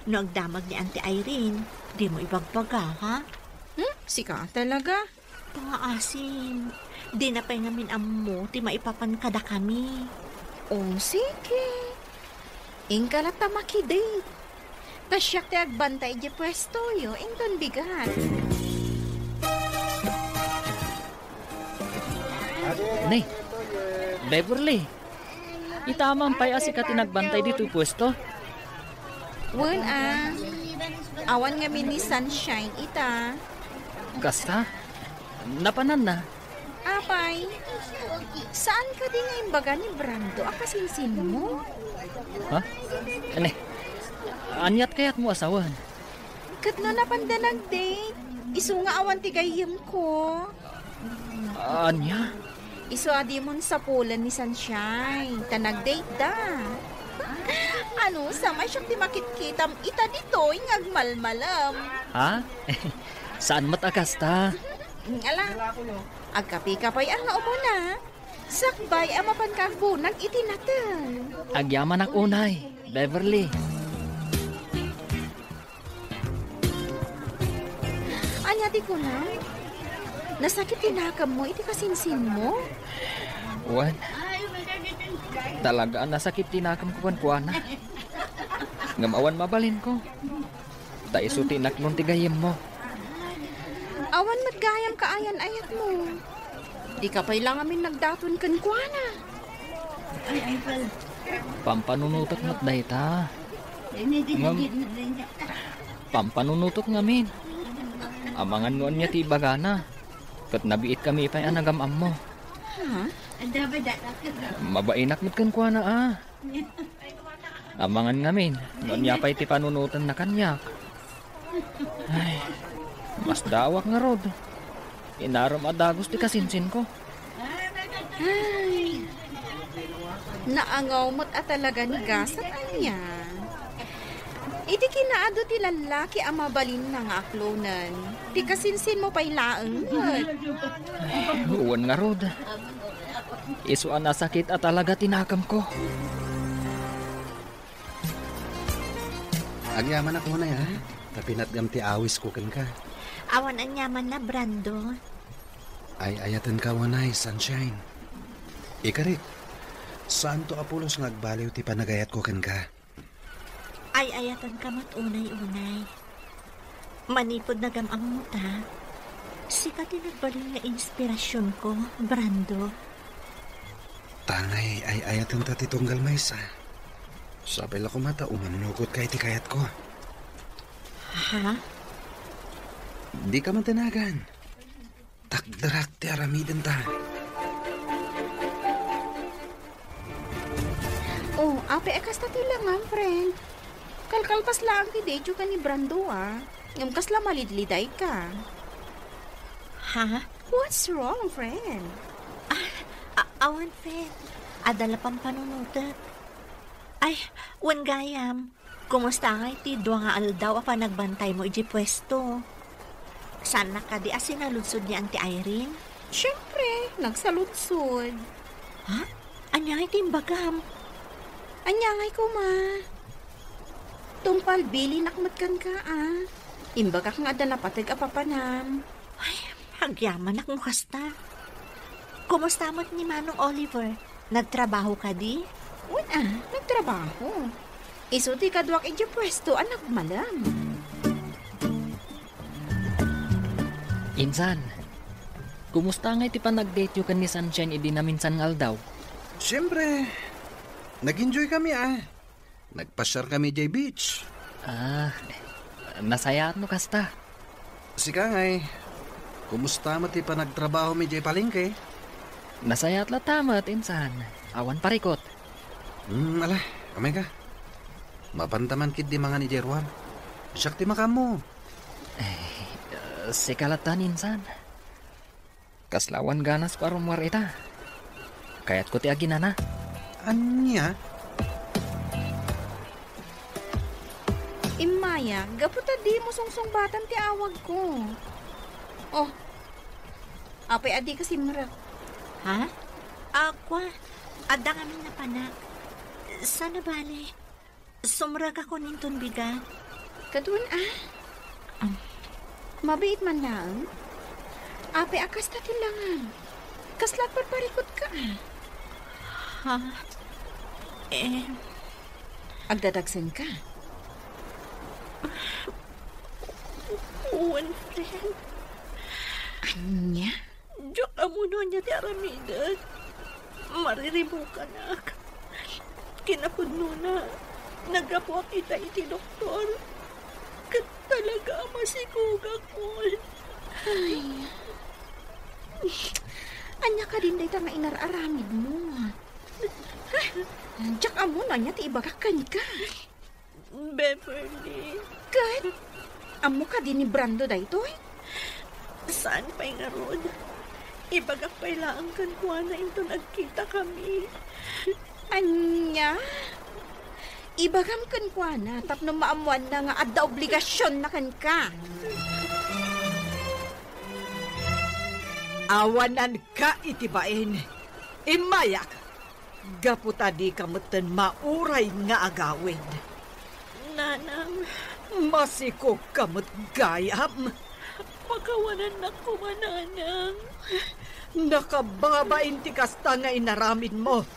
No agdamag ni Auntie Irene, dimo ibagbaga, ha? Hmm? Sika talaga? Pangaasim, dina pay ngamin ammo ti maipapan kadakami. O, sige. Inka latta makidate. Ta siak ti agbantay idiay puestoyo, inton bigat. Ne, Beverly, ita man pay a sika ti nagbantay ditoy puesto? Wen a, awan ngamin ni Sunshine ita. Kasta? Napananna? Apay, saan kadi nga imbaga ni Brando a kasinsinmo? Ha? Ane? Aniat kayatmo a sawen? Ket no napanda nag-date, isu nga awan ti gayyemko. Ania? Isu a dimon sapulen ni Sunshine, ta nag-date da. Ano, sa may siak ti makitkitam ita ditoy nga agmalmalem. Ha? Saan met a kasta? Ala, agkape ka pay a nga umuna. Sakbay a mapanka agbunag iti nateng. Agyamanak unay, Beverly. Ania ti kunam? Nasakit ti nakemmo iti kasinsinmo? Wen, talaga a nasakit ti nakemko kenkuana. Ngem awan mabalinko. Ta isu ti inaknun ti gayyemmo. Awan met gayam kaayan-ayatmo. Dika pay la ngamin nagdaton kenkuana. Pampanunotek met dayta. Ngem, pampanunotek ngamin. Amangan no ania ti ibagana. Ket nabiitkami pay a nagam-ammo. Ha? Mabainak met kenkuana a. Amangan ngamin, no ania pay ti panunotenna kaniak. Ay, masdaawak ngarud. Inaram a dagus ti kasinsinko. Ay, naangaw met a talaga ni gasat ania. Idi kinaadu ti lallaki a mabalinna nga aklonen, ti kasinsinmo pay laeng met. Ay, wen ngarud. Isu a nasakit a talaga ti nakemko. Agyamanak unay, ha? Ta pinatgam ti awisko kenka. Awan aniamanna, Brando. Ay-ayatenka unay, Sunshine. Ikarik, saanto a pulos nga agbaliw ti panagayatko kenka. Ay-ayatenka met unay-unay. Manipud nagam-ammo ta, sika ti nagbaliw nga inspirasionko, Brando. Tangay ay-ayatenta ti tunggal maysa. Sapay la koma ta umanunukotka iti kayatko. Ha? Dika man danagan. Takderak ti aramidenta. Oh, apay a kasta ti langam, friend? Kalkalpas laeng ti dateyo ken ni Brando, a. Ngem kasla malidlidayka. Ha? What's wrong, friend? Ah, a-, awan, friend. Adda la pampanunotek. Ay, wen gayam. Kumusta ngay ti dua nga aldaw a panagbantaymo idiay puesto? Saannak kadi a sinaludsod ni Auntie Irene? Siempre, nagsaludsod. Ha? Ania ngay ti imbagam? Ania ngay koma? Tungpal bilinak met kenka, a. Imbagak nga adda napateg a papanam. Ay, agyamanak no kasta. Kumusta met ni Manong Oliver? Nagtrabaho kadi? Wen a, nagtrabaho. Isu ti kaduak idiay puesto a nagmalem. Insan, kumusta ngay ti panag-dateyo ken ni Sunshine idi naminsan nga aldaw? Siyempre, nag-enjoy kami, ah. Nagpasiar kami idiay beach. Ah, nasayaat no kasta. Sika ngay, kumusta met ti panagtrabahomi idiay palengke? Nasayaat latta met, insan. Awan parikut. Hmm, ala, amay ka. Mapanta man ketdi mangan idiay ruar. Siak ti makaammo. Eh, sika latta, insan. Kasla awan ganasko a rummuar ita. Kayatko ti aginana. Ania? Immaya, gapu ta dimo sungsungbatan ti awagko. Oh, apay a dika simrek? Ha? Akua, adda ngamin napanak. Saan a bale? Sumrekakon inton bigat. Kaduan, ah? Ah. Mabiit man laeng? Apay a kasta ti langam? Kasla agparparikutka, ah? Ha? Eh. Agdadagsenka? Wen, friend. Ania? Diak ammo no ania ti aramidek. Mariribukanak. Kinapudnona, naggapuak ita iti doktor. Ket talaga a masikogakon. Ay. Ania kadin dayta nga inar-aramidmo? Diak ammo no ania ti ibagak kenka. Beverly. Ket? Ammo kadi ni Brando daytoy? Saan pay ngarud? Ibagak pay laeng kenkuana inton agkitakami. Ania? Ibagam kenkuana tapno maammoanna nga adda obligasionna kenka. Awananka iti bain. Immayak. Gapu ta dika metten mauray nga agawid. Nanang. Masikogka met gayam. Pakawanannak koma, Nanang. Nakababain ti kasta nga inaramidmo.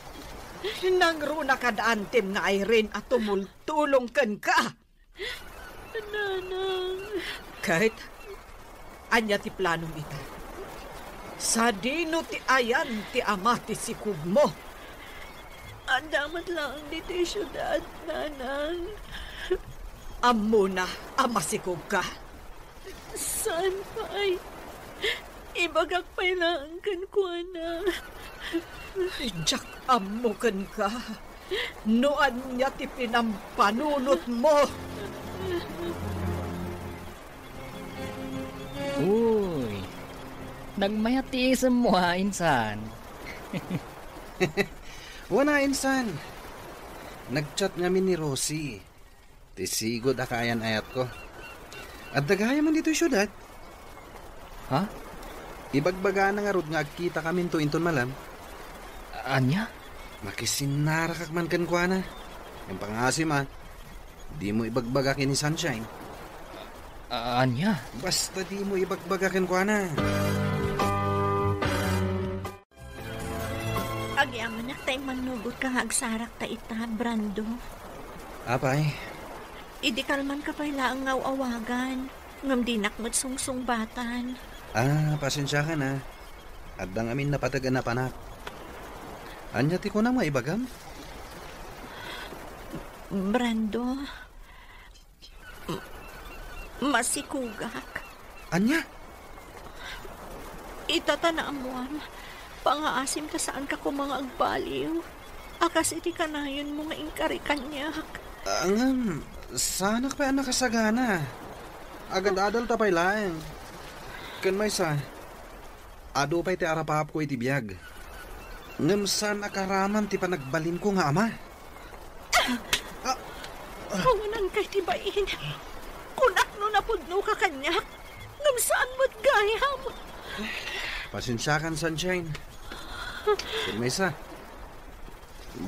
Nangruna kada antem nga Irene a tumultulong kenka. Nanang. Ket, ania ti planom ita? Sadino ti ayan ti ama ti sikogmo? Adda met laeng ditoy siudad, Nanang. Ammona a masikogka? Saan pay? Ibagak pay laeng kenkuana. Diak ammo kenka no ania ti pinampanunotmo. Uy, nagmayat ti isemmo, ha, insan? Wen a, insan. Nag-chat ngamin ni Rosie. Ti sigud a kaayan-ayatko. Adda gayam man ditoy siudad. Ha? Ibagbagana ngarud nga agkitakaminto inton malem. Ania? Makisinnarakak man kenkuana. Ngem pangasim a, dimo ibagbaga ken ni Sunshine. A-, ania? Basta dimo ibagbaga kenkuana. Agyamanak ta immannugotka nga agsarakta ita, Brando. Apay? Idi kalmanka pay laeng nga aw-awagan, ngem dinak met sungsungbatan. Ah, pasensiakan a. Adda ngamin napateg a napanak. Ania ti kunam nga ibagam? Brando, M-, masikogak. Ania? Ita ta naammoam, pangaasim ta saanka koma nga agbaliw a kas iti kanayonmo nga inkari kaniak. Ah, ngem, saanak pay a nakasagana. Agad-adalta pay laeng. Ken maysa, adu pay ti arapaapko iti biag. Ngem saan a karaman ti panagbalinko nga ama. Ah! Kawananka iti bain. Kunak no napudnoka kaniak, ngem saan met gayam. Pasensiakan, Sunshine. Ken maysa,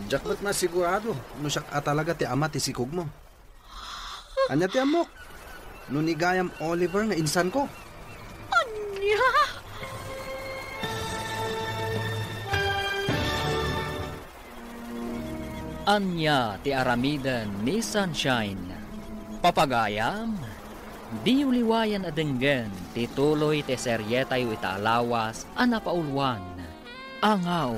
diak met masigurado no siak a talaga ti ama ti sikogmo. Ania ti ammok? No ni gayam Oliver nga insanko? Ania? Ania ti aramiden ni Sunshine? Papagayam, diyo liwayan a denggen ti tuloy ti serietayo ita a lawas a napauluan, Angaw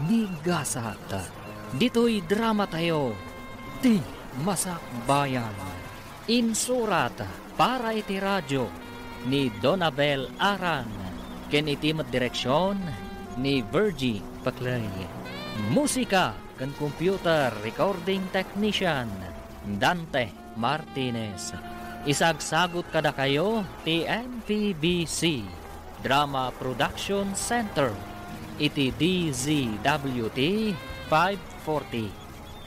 ni Gasat. Ditoy dramatayo, Ti Masakbayan. Insurat para iti radio ni Donabel Aran, ken iti met direksion ni Virgie Paclay. Musika ken computer recording technician, Dante Martinez. Isagsagut kadakayo ti M P B C Drama Production Center iti D Z W T five forty.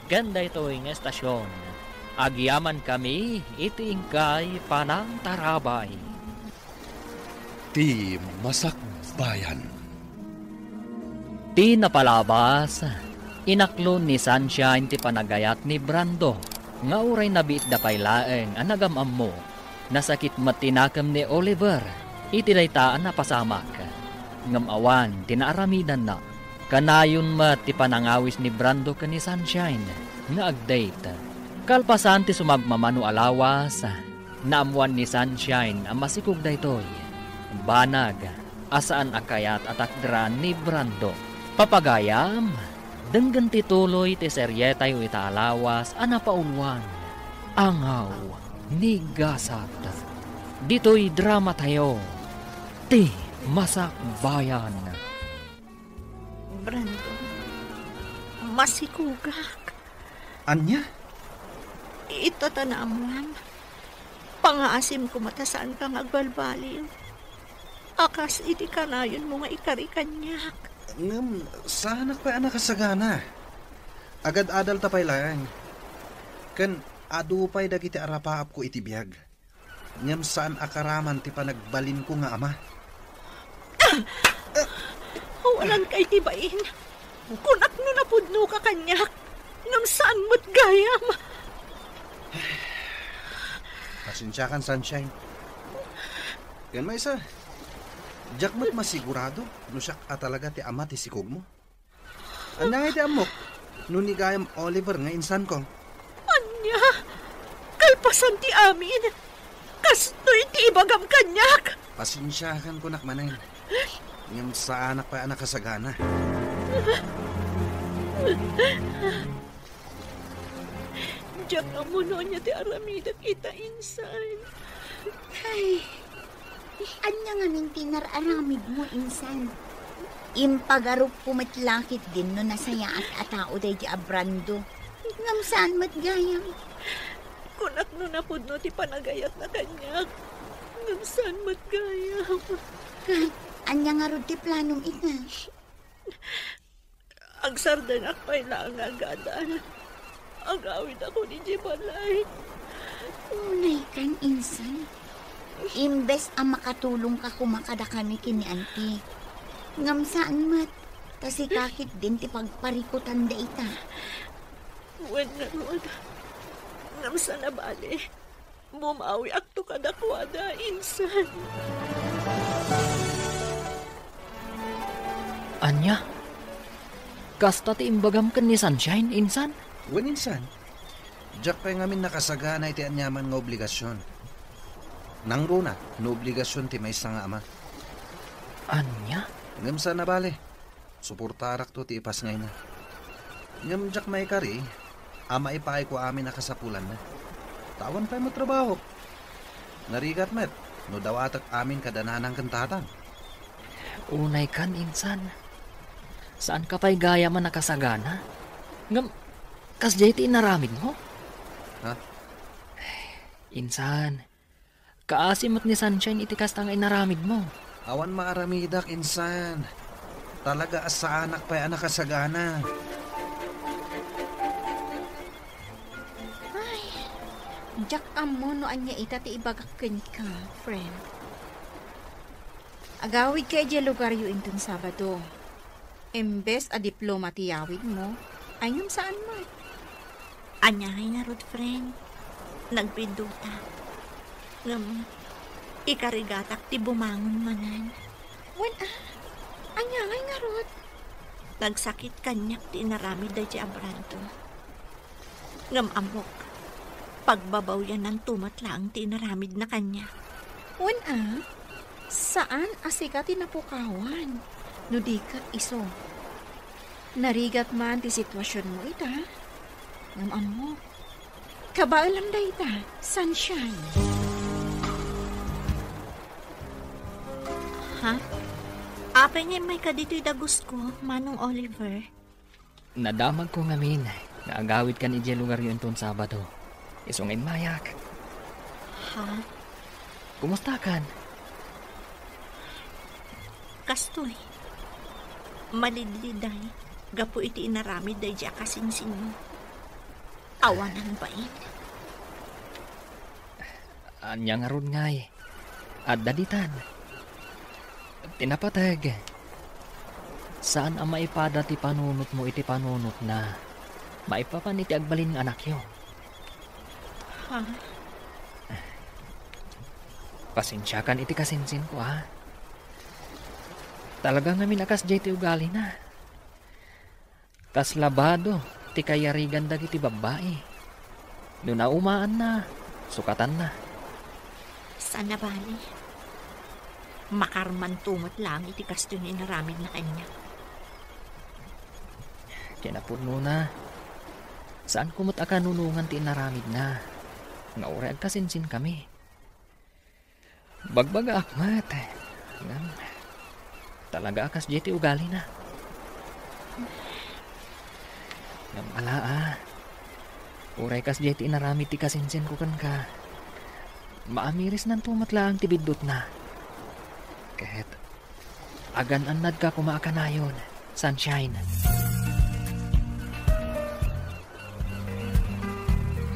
Ken daytoy nga estasion, agyamankami iti inkay panangtarabay. Ti Masakbayan. Ti napalabas, inaklon ni Sunshine ti panagayat ni Brando nga uray nabiitda pay laeng a nagam-ammo. Nasakit met ti nakem ni Oliver iti dayta a napasamak. Ngem awan ti naaramidanna. Kanayon met ti panangawis ni Brando ken ni Sunshine nga ag-date. Kalpasan ti sumagmamano a lawas, naammoan ni Sunshine a masikog daytoy. Banag a saan a kayat a takderan ni Brando. Papagayam, denggen ti tuloy ti serietayo ita a lawas a napauluan, Angaw ni Gasat. Ditoy dramatayo, Ti Masakbayan. Brando, masikogak. Ania? Ita ta naammoam. Pangaasim koma ta saanka nga agbalbaliw. A kas iti kanayonmo nga ikari kaniak. Ngem saanak pay a nakasagana. Agad-adalta pay laeng. Ken adu pay dagiti arapaapko iti biag. Ngem saan a karaman ti panagbalinko nga ama. Awananka iti bain. Kunak no napudnoka kaniak, ngem saan met gayam. Pasensiakan, Sunshine. Ken maysa, diak met masigurado no siak a talaga ti ama ti sikogmo. Ania ngay ti ammok no ni gayam Oliver nga insanko? Ania? Kalpasan ti amin, kastoy ti ibagam kaniak. Pasensiakan kunak manen. Ngem saanak pay a nakasagana. Diak ammo no ania ti aramidek ita insan. Ay, ania ngamin ti inar-aramidmo insan? Impagarupko met la ketdin no nasayaat a tao daydi a Brando. Ngem saan met gayam. Kunak no napudno ti panagayatna kaniak. Ngem saan met gayam. Ket ania ngarud ti planom ita? Agsardenak pay laeng nga agadan. Agawidakon idiay balay. Unaykan insan. Imbes a makatulongka koma kadakami ken ni Auntie. Ngem saan met, ta sika ketdin ti pagparikutan dayta. Wen ngarud, ngem saan a bale. Bumawiakto kadakuada, insan. Ania? Kasta ti imbagam ken ni Sunshine, insan? Wen, insan. Diak pay ngamin nakasagana iti aniaman nga obligasion. Nangruna no obligasion ti maysa nga ama. Ania? Ngem saan a bale. Suportarakto ti ipasngayna. Ngem diak maikari a maipaayko amin a kasapulanna. Ta awan pay met trabahok. Narigat met no dawatek amin kada nanang ken tatang. Unaykan, insan. Saanka pay gayam a nakasagana. Ngem, kasdiay ti inaramidmo? Ha? Insan, kaasi met ni Sunshine iti kasta nga inaramidmo. Awan maaramidak, insan. Talaga a saanak pay a nakasagana. Ay, diak ammo no ania ita ti ibagak kenka, friend. Agawidka idiay lugaryo inton Sabado. Imbes a diploma ti yawidmo, ay ngem saan met. Ania ngay ngarud, friend? Nagbiddota. Ngem, ikarigatak ti bumangon manen. Wen a? Ania ngay ngarud? Nagsakit kaniak ti inaramid daydi a Brando. Ngem ammok, pagbabawyananto met laeng ti inaramidna kaniak. Wen a, saan a sika ti napukawan, no di ket isu. Narigat man ti situasionmo ita. Ngem ammok, kabaelam dayta, Sunshine. Ha? Apay nga immayka ditoy dagusko, Manong Oliver? Nadamagko ngamin nga agawidkan idiay lugaryo inton Sabado. Isu nga immayak. Ha? Kumustakan? Kastoy. Malidliday gapu iti inaramid daydiay a kasinsinmo. Awanan bain. Ania ngarud ngay? Adda ditan. Ti napateg, saan a maipada ti panunotmo iti panunotna maipapan iti agbalin nga anakyo. Ha? Pasensiakan iti kasinsinko, a. Talaga ngamin a kasdiay ti ugalina. Kasla bado ti kayarigan dagiti babbai. No naumaanna, sukatanna. Saan a bali. Makarmanto met laeng iti kastoy nga inaramidna kaniak. Kinapudnona, saanko met a kanunongan ti inaramidna, nga uray agkasinsinkami. Bagbagaak met, ngem talaga a kasdiay ti ugalina. Ngem ala a, uray kasdiay ti inaramid ti kasinsinko kenka, maamirisnanto met laeng ti biddutna. Ket agan-annadka koma a kanayon, Sunshine.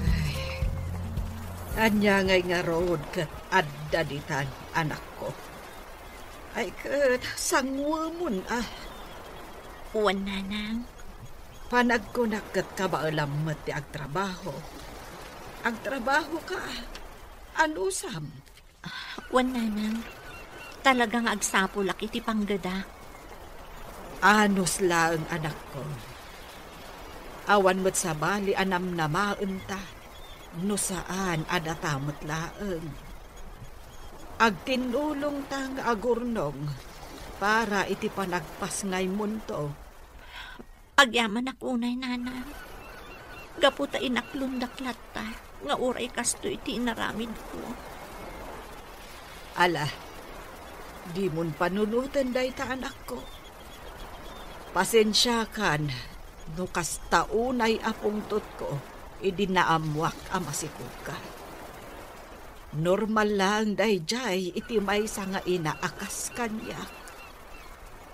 Ay, ania ngay ngarud ket adda ditan, anakko? Ay, ket sanguemon a. Wen, nanang. Panagkunak ket kabaelam met ti agtrabaho. Agtrabahoka, anusam? Wen, nanang, talaga nga agsapulak iti panggedak. Anus laeng, anakko. Awan met sabali a namnamaenta no saan a data met laeng. Agtinnulongta nga agurnong para iti panagpasngaymonto. Agyamanak unay, nanang. Gapu ta inaklondak latta nga uray kastoy ti inaramidko. Ala, dimon panunoten dayta, anakko. Pasensiakan no kasta unay a pungtotko idi naammoak a masikogka. Normal laeng daydiay iti maysa nga ina a kas kaniak.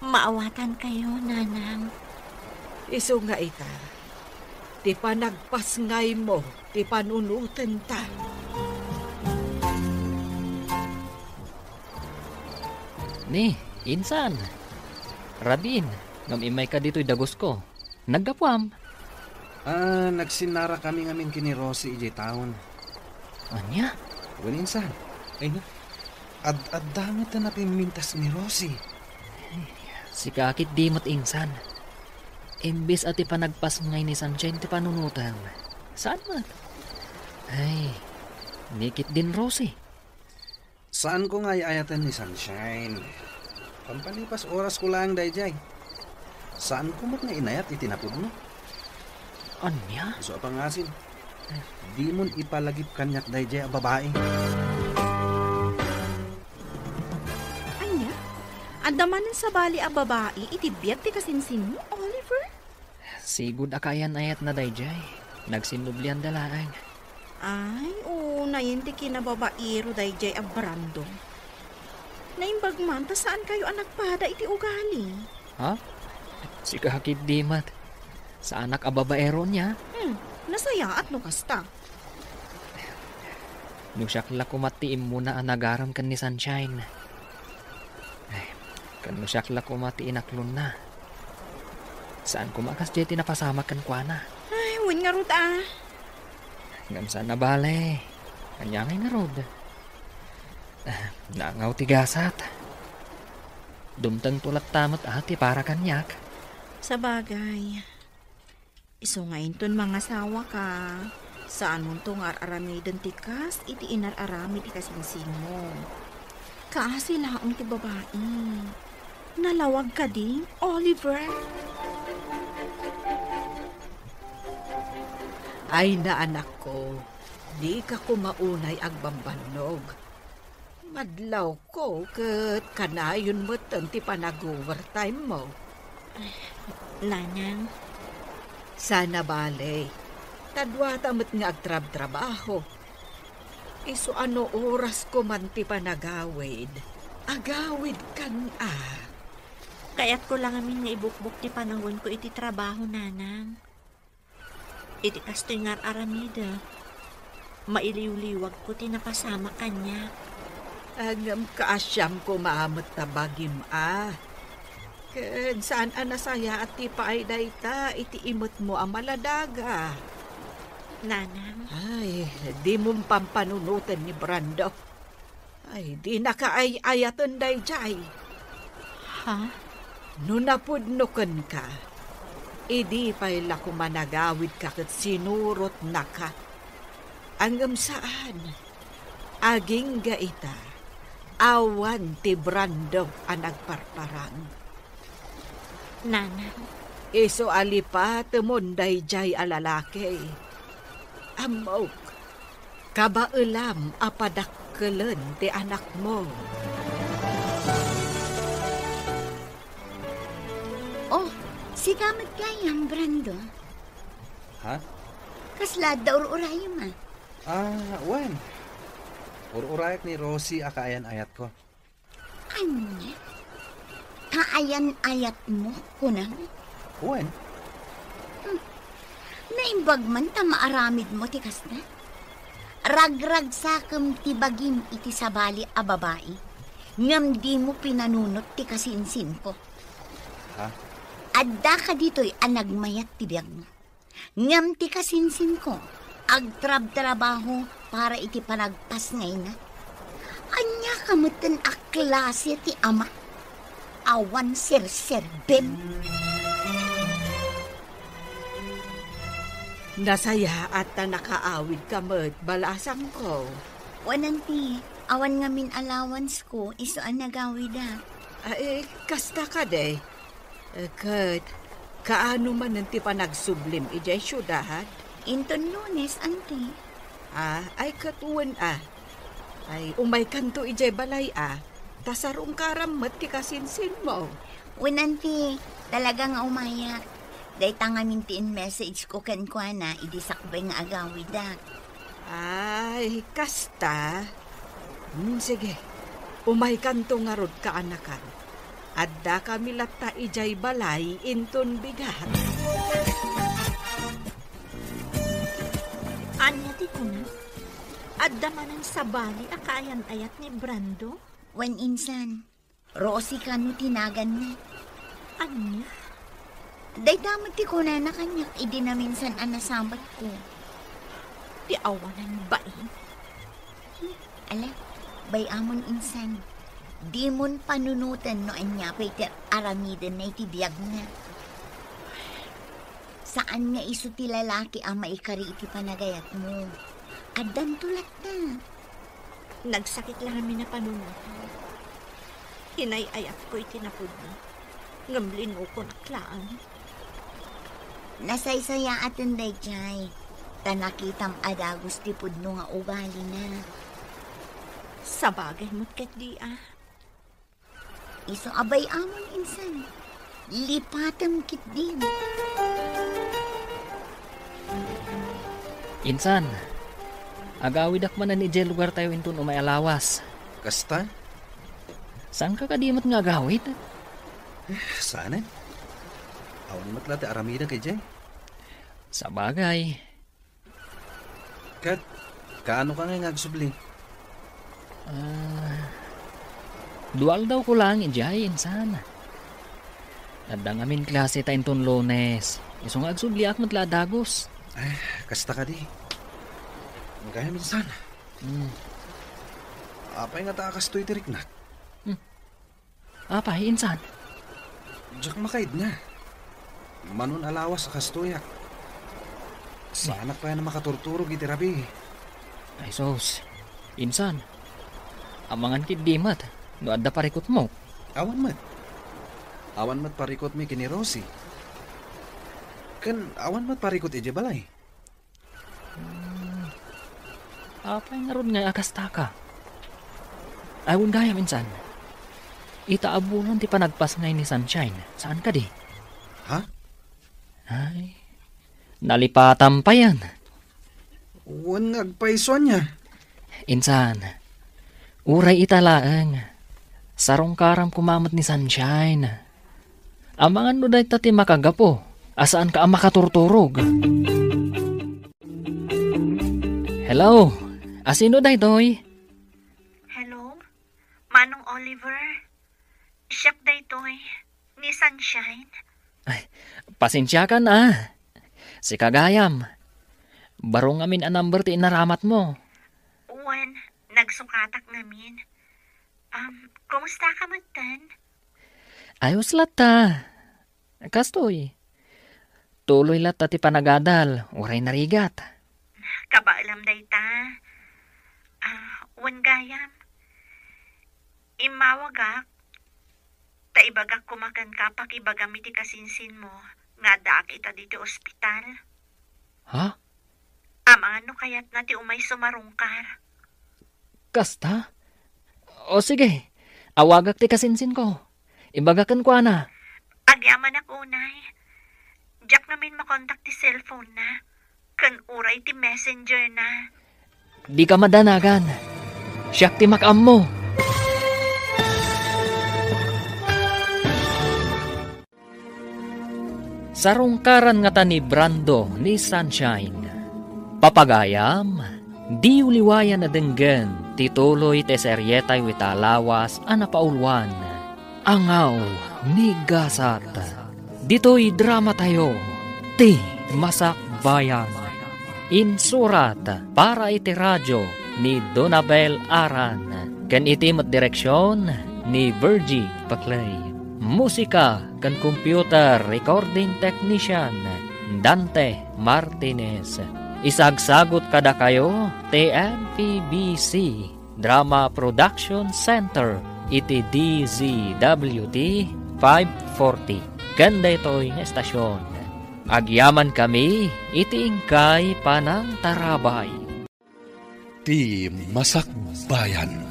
Maawatankayo, nanang. Isu nga ita, ti panagpasngaymo ti panunotenta. Ni, insan. Radin, ngem immayka ditoy dagusko. Naggapuam? Ah, nagsinnarakami ngamin ken ni Rosie idiay taon. Ania? Wen, insan. Ay na, ad-adda met a napimmintas ni Rosie. Sika ketdi met, insan. Imbes a ti panagpasngay ni Sunshine ti panunotem, saan met? Ay, ni ketdin, Rosie. Saanko nga ay-ayaten ni Sunshine. Pampalipas orasko laeng daydiay. Saanko met nga inayat iti napudno. Ania? Isu a pangasim, dimon ipalagip kaniak daydiay a babai. Ania? Adda manen sabali a babai iti biag ti kasinsinmo, Oliver? Sigud a kaayan-ayatna daydiay. Nagsinnublianda laeng. Ay, unayen ti kinababairo daydiay a Brandon. Naimbag man ta saankayo a nagpada iti ugali. Ha? Sika ketdi met. Saanak a babaero nia? Hmm, nasayaat no kasta. No siak la koma ti immuna a nagarem ken ni Sunshine. Ay, ken no siak la koma ti inaklonna. Saan koma a kasdiay ti napasamak kenkuana. Ay, wen ngarud a. Ngem saan a bale. Ania ngay ngarud? Ah, naangaw ti gasat. Dumtengto latta met a ti para kaniak. Sabagay. Isu nga inton mangasawaka, saanmonto nga ar-aramiden ti kas iti inar-aramid ti kasinsinmo. Kaasi laeng ti babai. Nalawag kadi, Oliver? Ay, anakko, dika koma unay agbambannog. Madlawko ket kanayon metten ti panag-overtime mo. Nanang. Sana bale, ta duata met nga agtrabtrabaho. Isu a no orasko man ti panagawid, agawidkan a. Kayatko la ngamin nga ibukbok ti panawenko iti trabaho, Nanang. Iti kastoy nga ar-aramidek, mailiwliwagko ti napasamak kaniak. Ngem kaasiam koma met ta bagim a. Ket saan a nasayaat ti paay dayta iti imetmo a maladaga. Nanang. Ay, dimon pampanunoten ni Brando. Ay, dinaka ay-ayaten daydiay. Ha? No napudno kenka, idi pay la koma nagawidka ket sinurotnaka. Ngem saan. Agingga ita, awan ti Brando a nagparparang. Nanang. Isu a lipatemon daydiay a lalaki. Ammok, kabaelam a padakkelen ti anakmo. Oh, sika met gayam, Brando. Ha? Kasla adda ur-urayem a? Ah, wen. Ur-urayak ni Rosie a kaayan-ayatko. Ania? Kaayan-ayatmo, kunam? Wen. Hmm. Naimbag man ta maaramidmo ti kasta? Ragragsakem ti bagim iti sabali a babai, ngem dimo pinanunot ti kasinsinko. Ha? Addaka ditoy a nagmayat ti biagmo. Ngem ti kasinsinko, agtrabtrabaho para iti panagpasngayna. Ania ka metten a klase ti ama? Awan serserbem. Nasayaat ta nakaawidka met, balasangko. Wen, auntie, awan ngamin allowance ko, isu a nagawidak. Ay, kasta kadi. Eh, ket, kaano manen ti panagsublim idiay siudad? Inton Lunes, auntie. Ah, ay ket wen a. Ay, umaykanto idiay balay a. Ta sarungkaram met ti kasinsinmo. Wen, auntie, talaga nga umayak. Dayta ngamin ti in-message ko kenkuana idi sakbay nga agawidak. Ay, kasta? Hmm, sige. Umaykanto ngarud, kaanakan. Addakami latta idiay balay inton bigat. Ania ti kuna? Adda manen sabali a kaayan-ayat ni Brando? Wen, insan. Rosie kano ti naganna. Ania? Dayta met ti kunana kaniak idi naminsan a nasabatko. Ti awanan bain. Hmm, ala, bay-amon insan. Dimon panunoten no ania pay ti aramidenna iti biagna. Saan nga isu ti lalaki a maikari iti panagayatmo. Addanto latta. Nagsakit la ngamin a panunotan. Inay-ayatko iti napudno, ngem linukonak laeng. Nasaysayaaten daydiay, ta nakitam a dagus ti pudno nga ugalina. Sabagay met ketdi a. Isu a bay-amon insan. Lipatem ketdin. Insan, agawidak manen idiay lugartayo inton umay a lawas. Kasta? Saanka kadi met nga agawid? Eh, saanen. Awan met la ti aramidek idiay. Sabagay. Ket, kaano ka ngay nga agsubli? Ah, dua aldawko laeng idiay, insan. Adda ngamin klase ta inton Lunes. Isu nga agsubliak met la a dagus. Ay, kasta kadi. Gayam, insan. Hmm. Apay ngata a kastoy ti riknak? Hmm. Apay, insan? Diak makaidna. Manon a lawas a kastoyak. Saanak pay a makaturturog iti rabii. Ay, sus. Insan, amangan ketdi met no adda parikutmo. Awan met. Awan met parikutmi ken ni Rosie. Ken awan met parikut idiay balay. Hmm. Apay ngarud ngay a kastaka? Ay, wen gayam, insan. Ita a bulan ti panagpasngay ni Sunshine. Saan kadi? Ha? Ay, nalipatan payen. Wen nga agpayso ania. Insan, uray ita laeng, sarungkaram koma met ni Sunshine. Amangan no dayta ti makagapu a saanka a makaturturog. Hello, asino daytoy? Hello, Manong Oliver. Siak daytoy, ni Sunshine. Ay, pasensiakan a. Sika gayam. Baro ngamin a number ti inaramatmo. Wen, nagsukatak ngamin. Um, kumusta ka metten? Ayos latta. Kastoy. Tuloy latta ti panagadal, uray narigat. Kabaelam dayta. Ah, wen gayam. Immawagak, ta ibagak koma kenka pakibagam iti kasinsinmo nga addaak ita ditoy ospital. Ha? Amangan no kayatna ti umay sumarungkar. Kasta? O sige, awagak ti kasinsinko. Ibaga kenkuana. Agyamanak unay. Diak ngamin makontak ti cellphone na, ken uray ti messenger na. Dika madanagan. Siak ti makaammo. Sarungkaran ngata ni Brando ni Sunshine. Papagayam, diyo liwayan a denggen ti tuloy ti serietayo ita a lawas a napauluan, Angaw ni Gasat. Ditoy dramatayo, Ti Masakbayan. Insurat para iti radio ni Donabel Aran, ken iti met direksion ni Virgie Paclay. Musika ken computer recording technician, Dante Martinez. Isagsagut kadakayo ti M P B C Drama Production Center iti D Z W T five forty. Ken daytoy nga estasion, agyamankami iti inkay panangtarabay. Ti Masakbayan.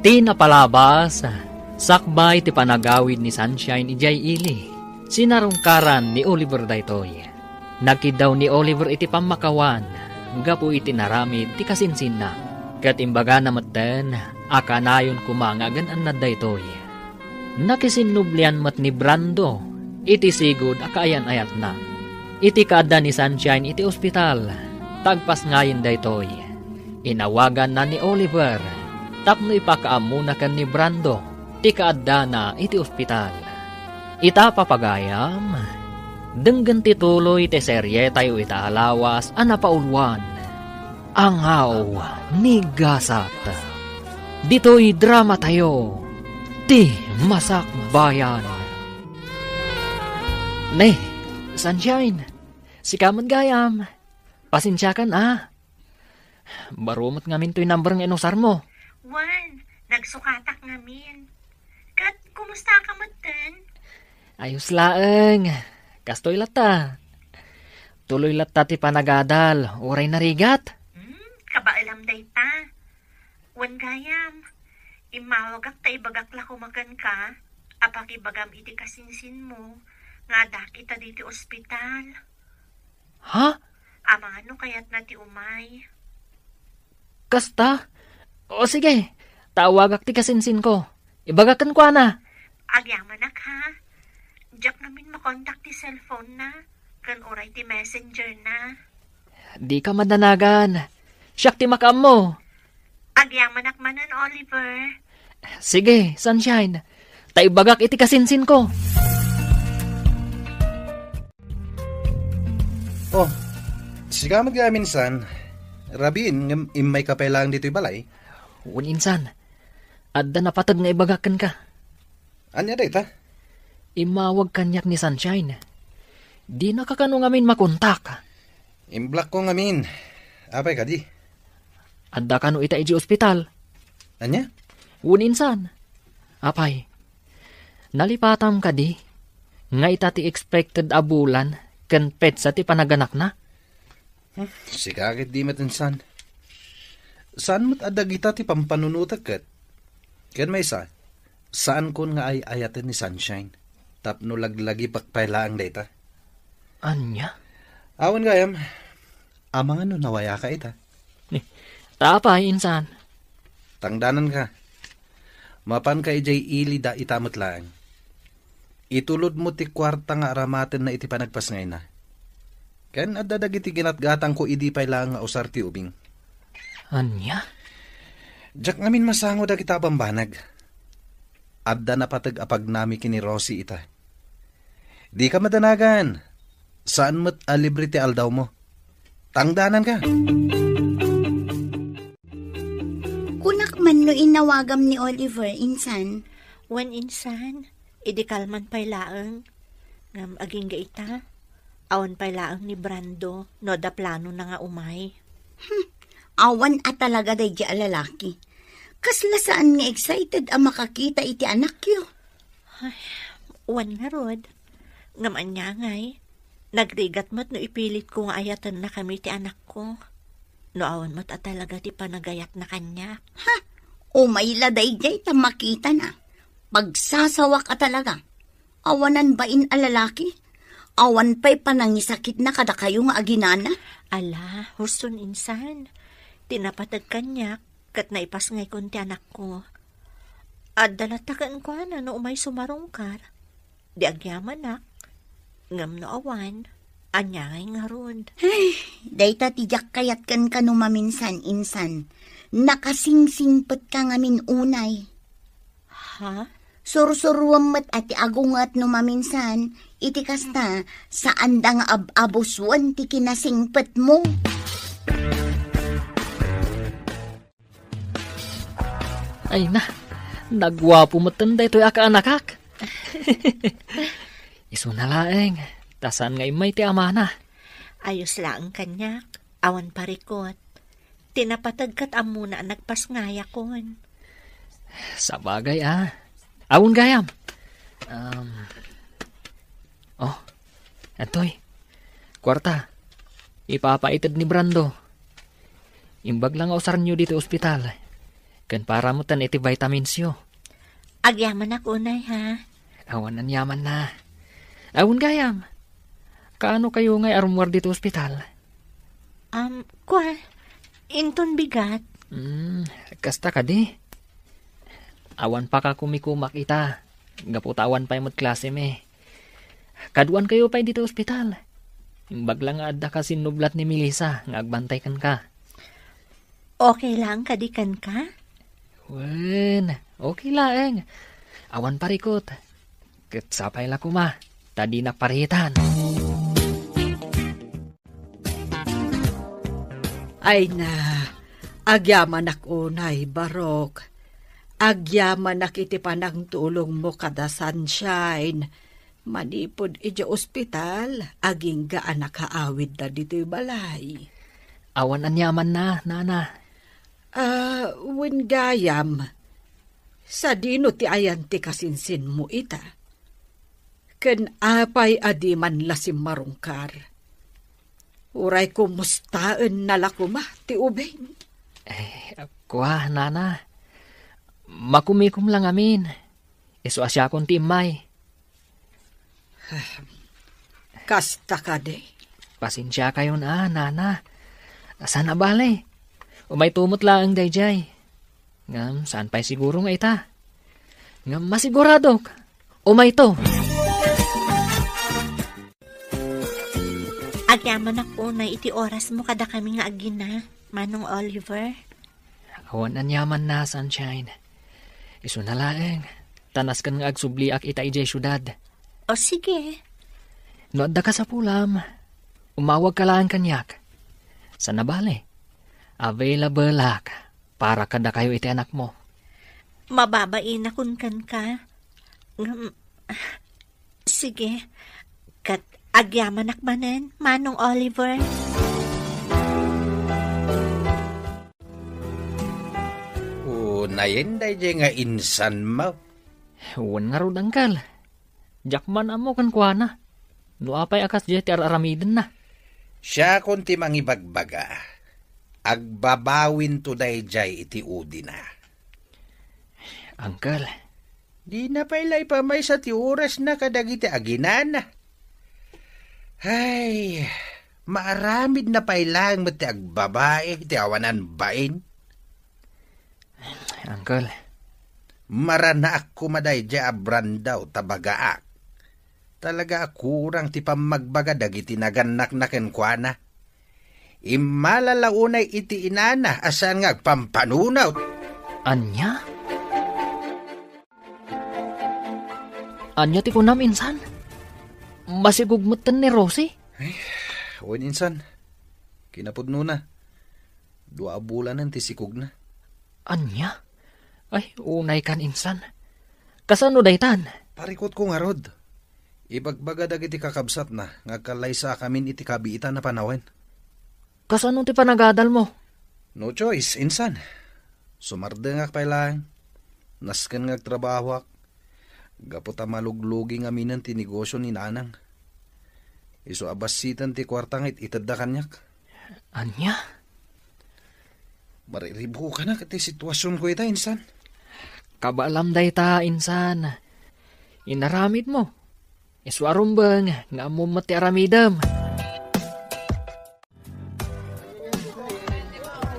Ti napalabas, sakbay ti panagawid ni Sunshine idiay ili. Sinarungkaran ni Oliver daytoy. Nagkiddaw ni Oliver iti pammakawan gapu iti naramid ti kasinsinna, ket imbagana metten a kanayon koma nga agan-annad daytoy. Nakisinnublian met ni Brando iti sigud a kaayan-ayatna. Iti kaadda ni Sunshine iti ospital, ta agpasngayen daytoy, inawaganna ni Oliver tapno ipakaammona ken ni Brando ti kaaddana iti ospital. Ita, papagayam, denggen ti tuloy ti serietayo ita a lawas a napauluan, Angaw ni Gasat. Ditoy dramatayo, Ti Masakbayan. Ne, Sunshine, sika met gayam. Pasensiakan a. Baro met ngamin toy number nga inusarmo. Wen, nagsukatak ngamin. Ket kumusta ka metten? Ayos laeng. Kastoy latta. Tuloy latta ti panagadal, uray narigat. Hmm, kabaelam dayta. Wen gayam, immawagak ta ibagak la koma kenka a pakibagam iti kasinsinmo nga addaak ita ditoy ospital. Ha? Amangan no kayatna ti umay. Kasta? O sige, ta awagak ti kasinsinko. Ibagak kenkuana. Agyamanak, ha? Diak ngamin makontak ti cellphone na, ken uray ti messenger na. Dika madanagan. Siak ti makaammo. Agyamanak manen, Oliver. Sige, Sunshine. Ta ibagak iti kasinsinko. Oh, sika met gayam, insan. Rabiin ngem immayka pay laeng ditoy balay? Wen, insan. Adda napateg nga ibagak kenka. Ania dayta? Immawag kaniak ni Sunshine. Dinaka kano ngamin makontak. Imblockko ngamin. Apay kadi? Adda kano ita idiay ospital? Ania? Wen insan. Apay, nalipatam kadi nga ita ti expected a bulan ken petsa ti panaganakna? Hmm, sika ket di met insan. Saan met a dagita ti pampanunotek ket? Ken maysa, saankon nga ay-ayaten ni Sunshine tapno laglagipek pay laeng dayta. Ania? Awan gayam, amangan no nawayaka ita. Ni, ta apay, insan? Tangdananka. Mapanka idiay ili da ita met laeng. Itulodmo ti kuarta nga aramatenna iti panagpasngayna. Ken adda dagiti ginatgatangko idi pay laeng nga usar ti ubing. Ania? Diak ngamin masango dagita a bambanag. Adda napateg a pagnami ken ni Rosie ita. Dika madanagan. Saan met a libre ti aldawmo. Tangdananka. Kunak man no inawagam ni Oliver, insan. Wen, insan, idi kalman pay laeng. Ngem agingga ita, awan pay laeng ni Brando no adda planona nga umay. Hmm, awan a talaga daydi a lalaki. Kasla saan nga excited a makakita iti anakyo. Ay, wen ngarud. Ngem ania ngay, nagrigat met no ipilitko nga ayatennakami ti anakko. No awan met a talaga ti panagayatna kaniak. Ha? Umay la daydiay ta makitana. Pagsasawak a talaga. Awanan bain a lalaki. Awan pay panangisakitna kadakayo nga aginana. Ala, huston insan. Ti napateg kaniak, ket naipasngaykon ti anakko. Adda latta kenkuana no umay sumarungkar. Di agyamanak, ngem no awan, ania ngay ngarud? Ay, dayta ti diak kayat kenka no maminsan-insan. Nakasingsingpetka ngamin unay. Ha? Sursuruem met a ti agunget no maminsan, iti kasta, saanda nga ab-abusuen ti kinasingpetmo. Ay na, naguapo metten daytoy a kaanakak. Isuna laeng, ta saan nga immay ti amana. Ayos laeng kaniak, awan parikot. Ti napateg ket ammona a nagpasngayakon. Sabagay a. Awan gayam. Um, oh, adtoy. Kuarta. Ipapaited ni Brando. Imbag la nga usaryo ditoy ospital. Ken para metten iti vitaminsyo. Agyamanak unay, ha? Awan aniamanna. Awan gayam. Kaano kayo ngay a rummuar ditoy ospital? Um, kua, inton bigat. Hmm, kasta kadi. Awan pakakumikumak ita. Gapu ta awan pay met klasemi. Kaduan kayo pay ditoy ospital. Imbag la nga adda ka sinnublat ni Melissa nga agbantay kenka. Okay laeng kadi kenka? Wen, okay laeng. Awan parikot. Ket sapay la koma, ta dinak paritan. Ay na, agyamanak unay, Barok. Agyamanak iti panangtulongmo kada Sunshine. Manipud idiay ospital, agingga a nakaawidda ditoy balay. Awan aniamanna, Nana. Ah, wen gayam, sadino ti ayan ti kasinsinmo ita? Ken apay a di man la simmarungkar? Uray kumustaenna la koma ti ubing? Eh, kua, Nana. Makumikom la ngamin. Isu a siakon ti immay. Kasta kadi. Pasensia kayon a, Nana. Saan a bale. Umayto met laeng daydiay. Ngem saan pay siguro nga ita. Ngem masiguradok. Umayto. Agyamanak unay iti orasmo kadakami nga agina, Manong Oliver. Awan aniamanna, Sunshine. Isuna laeng, ta nasken nga agsubliak ita idiay siudad. O, sige. No adda kasapulam, umawagka laeng kaniak. Saan a bale, available-ak para kadakayo iti anakmo. Mababainakon kenka. Ngem, sige. Ket Agyamanak manen, Manong Oliver. Unayen daydiay nga insanmo. Wen ngarud, Angkel. Diak man ammo kenkuana. No apay a kasdiay ti ar-aramidenna. Siakon ti mangibagbaga. Agbabawinto daydiay iti udina. Angkel. Dina pay la ipamaysa ti orasna kadagiti aginana. Ay, maaramidna pay laeng met ti agbabae iti awanan bain. Angkel. Maranaak koma daydiay a Brando ta bagaak. Talaga a kurang ti pammagbaga dagiti nagannakna kenkuana. Immala la unay iti inana a saan nga agpampanunot. Ania? Ania ti kunam, insan? Masikog metten ni Rosie? Ay, wen, insan. Kinapudnona. Dua a bulanen ti sikogna. Ania? Ay, unay kan, insan. Kasano daytan? Parikutko ngarud. Ibagbaga dagiti kakabsatna nga agkallaysakamin iti kabiitan a panawen. Kasano ti panagadalmo? No choice, insan. Sumardengak pay laeng. Nasken nga agtrabahoak. Gapu ta maluglugi ngaminen ti negosio ni Nanang. Isu a bassiten ti kuarta nga it-itedda kaniak. Ania? Mariribukanak ti situasionko ita, insan. Kabaelam dayta, insan. Inaramidmo. Isu a rumbeng nga ammom met ti aramidem.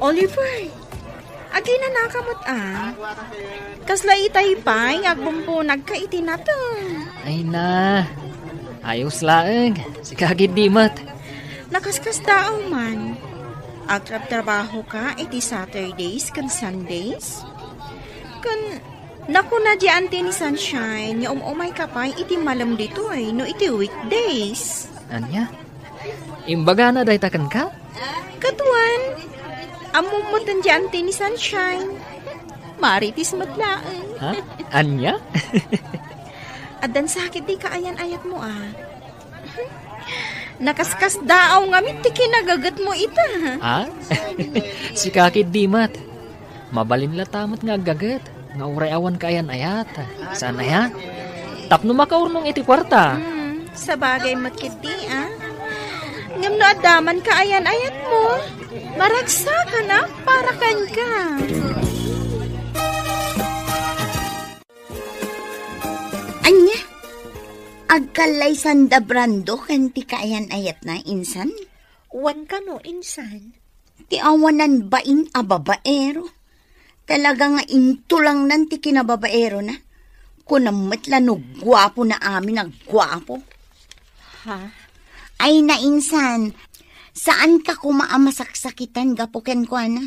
Oliver, aginanaka met a. Kasla itay pay nga agbumpunagka iti nateng. Ay na, ayos laeng. Sika ketdi met. Nakaskasdaaw man. Agtrabtrabahoka iti Saturdays ken Sundays? Ken nakuna di anti ni Sunshine nga um-umayka pay iti malem ditoy no iti weekdays. Ania? Imbagana dayta kenka? Kaduan, ammom met ti anti ni Sunshine. Marites met laeng. Ha? Ania? Addan sakit di kaayan-ayatmo a. Nakaskasdaaw ngamin ti kinagagetmo ita. Ha? Sika ketdi met. Mabalin latta met nga aggaget, nga uray awan kaayan-ayat. Saan aya? Tapno makaurnong iti kuarta. Hmm, sabagay met ketdi, a. Ngem no adda man kaayan-ayatmo, maragsakanak para kenka. Ania? Agkallaysanda Brando ken ti kaayan-ayatna, insan? Wen kano, insan? Ti awanan bain a babaero. Talaga nga intulangnan ti kinababaerona. Kunam met la no guapo na amin a guapo. Ha? Ay, nainsan, saanka koma a masaksakitan gapu kenkuana.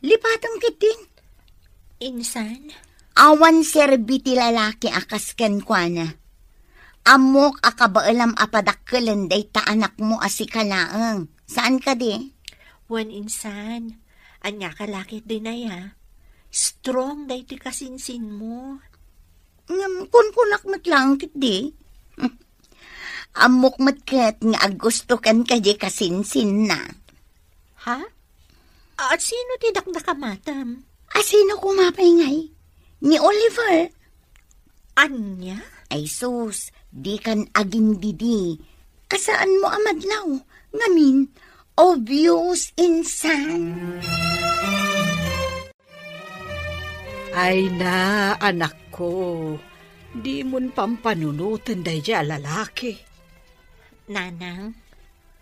Lipatem ketdin. Insan? Awan serbi ti lalaki a kas kenkuana. Ammok a kabaelam a padakkelen dayta anakmo a sika laeng. Saan kadi? Wen, insan. Ania ka la ketdin aya? Strong daytoy kasinsinmo. Ngem, kunkunak met laeng ketdi. Ammok met ket nga agustokan kadi kasinsinna. Ha? A, sino ti dakdakamatem? A, sino koma pay ngay? Ni Oliver. Ania? Ay sus, dikan agindidi. Kasaanmo a madlaw. Ngamin, obvious insan. Ay na, anakko, dimon pampanunoten daydiay a lalaki. Nanang?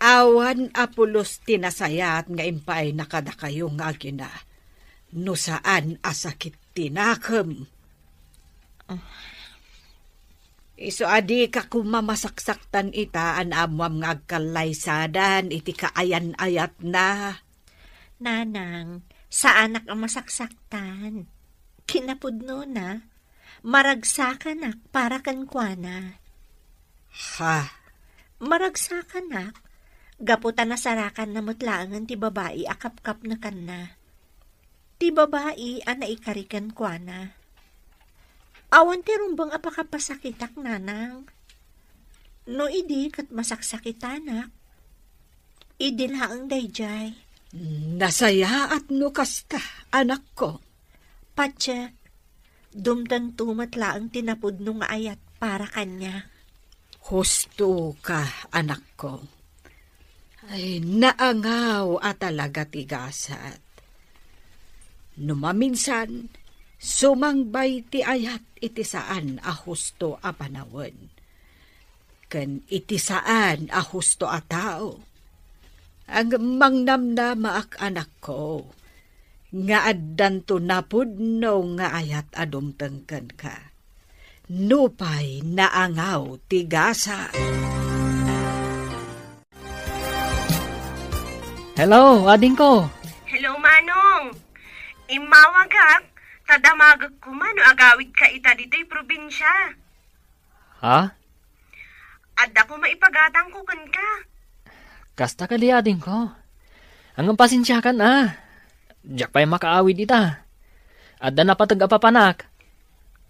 Awan a pulos ti nasayaat nga impaayna kadakayo nga agina, no saan a sakit ti nakem. Ah. Isu a dika koma masaksaktan ita a naammoam nga agkallaysadan iti kaayan-ayatna. Nanang, saanak a masaksaktan. Kinapudnona, maragsakanak para kenkuana. Ha? Maragsakanak, gapu ta nasarakanna met laengen ti babai a kapkapna kanna. Ti babai a naikari kenkuana. Awan ti rumbeng a pakapasakitak, nanang. No idi ket masaksakitanak, idi laeng daydiay. Nasayaat no kasta, anakko. Patiek, dumtengto met laeng ti napudno nga ayat para kaniak. Husto ka, anakko. Ay, naangaw a talaga ti gasat. No maminsan, sumangbay ti ayat iti saan a husto a panawen. Ken iti saan a husto a tao. Ngem mangnamnamaak, anakko, nga addanto napudno nga ayat a dumteng kenka. Nupay naangaw ti gasat. Hello, adingko. Hello, Manong. Immawagak, ta damagek koma no agawidka ita ditoy probinsia. Ha? Adda koma ipagatangko kenka. Kasta kadi, adingko. Ngem pasensiakan a. Diak pay makaawid ita. Adda napateg a papanak.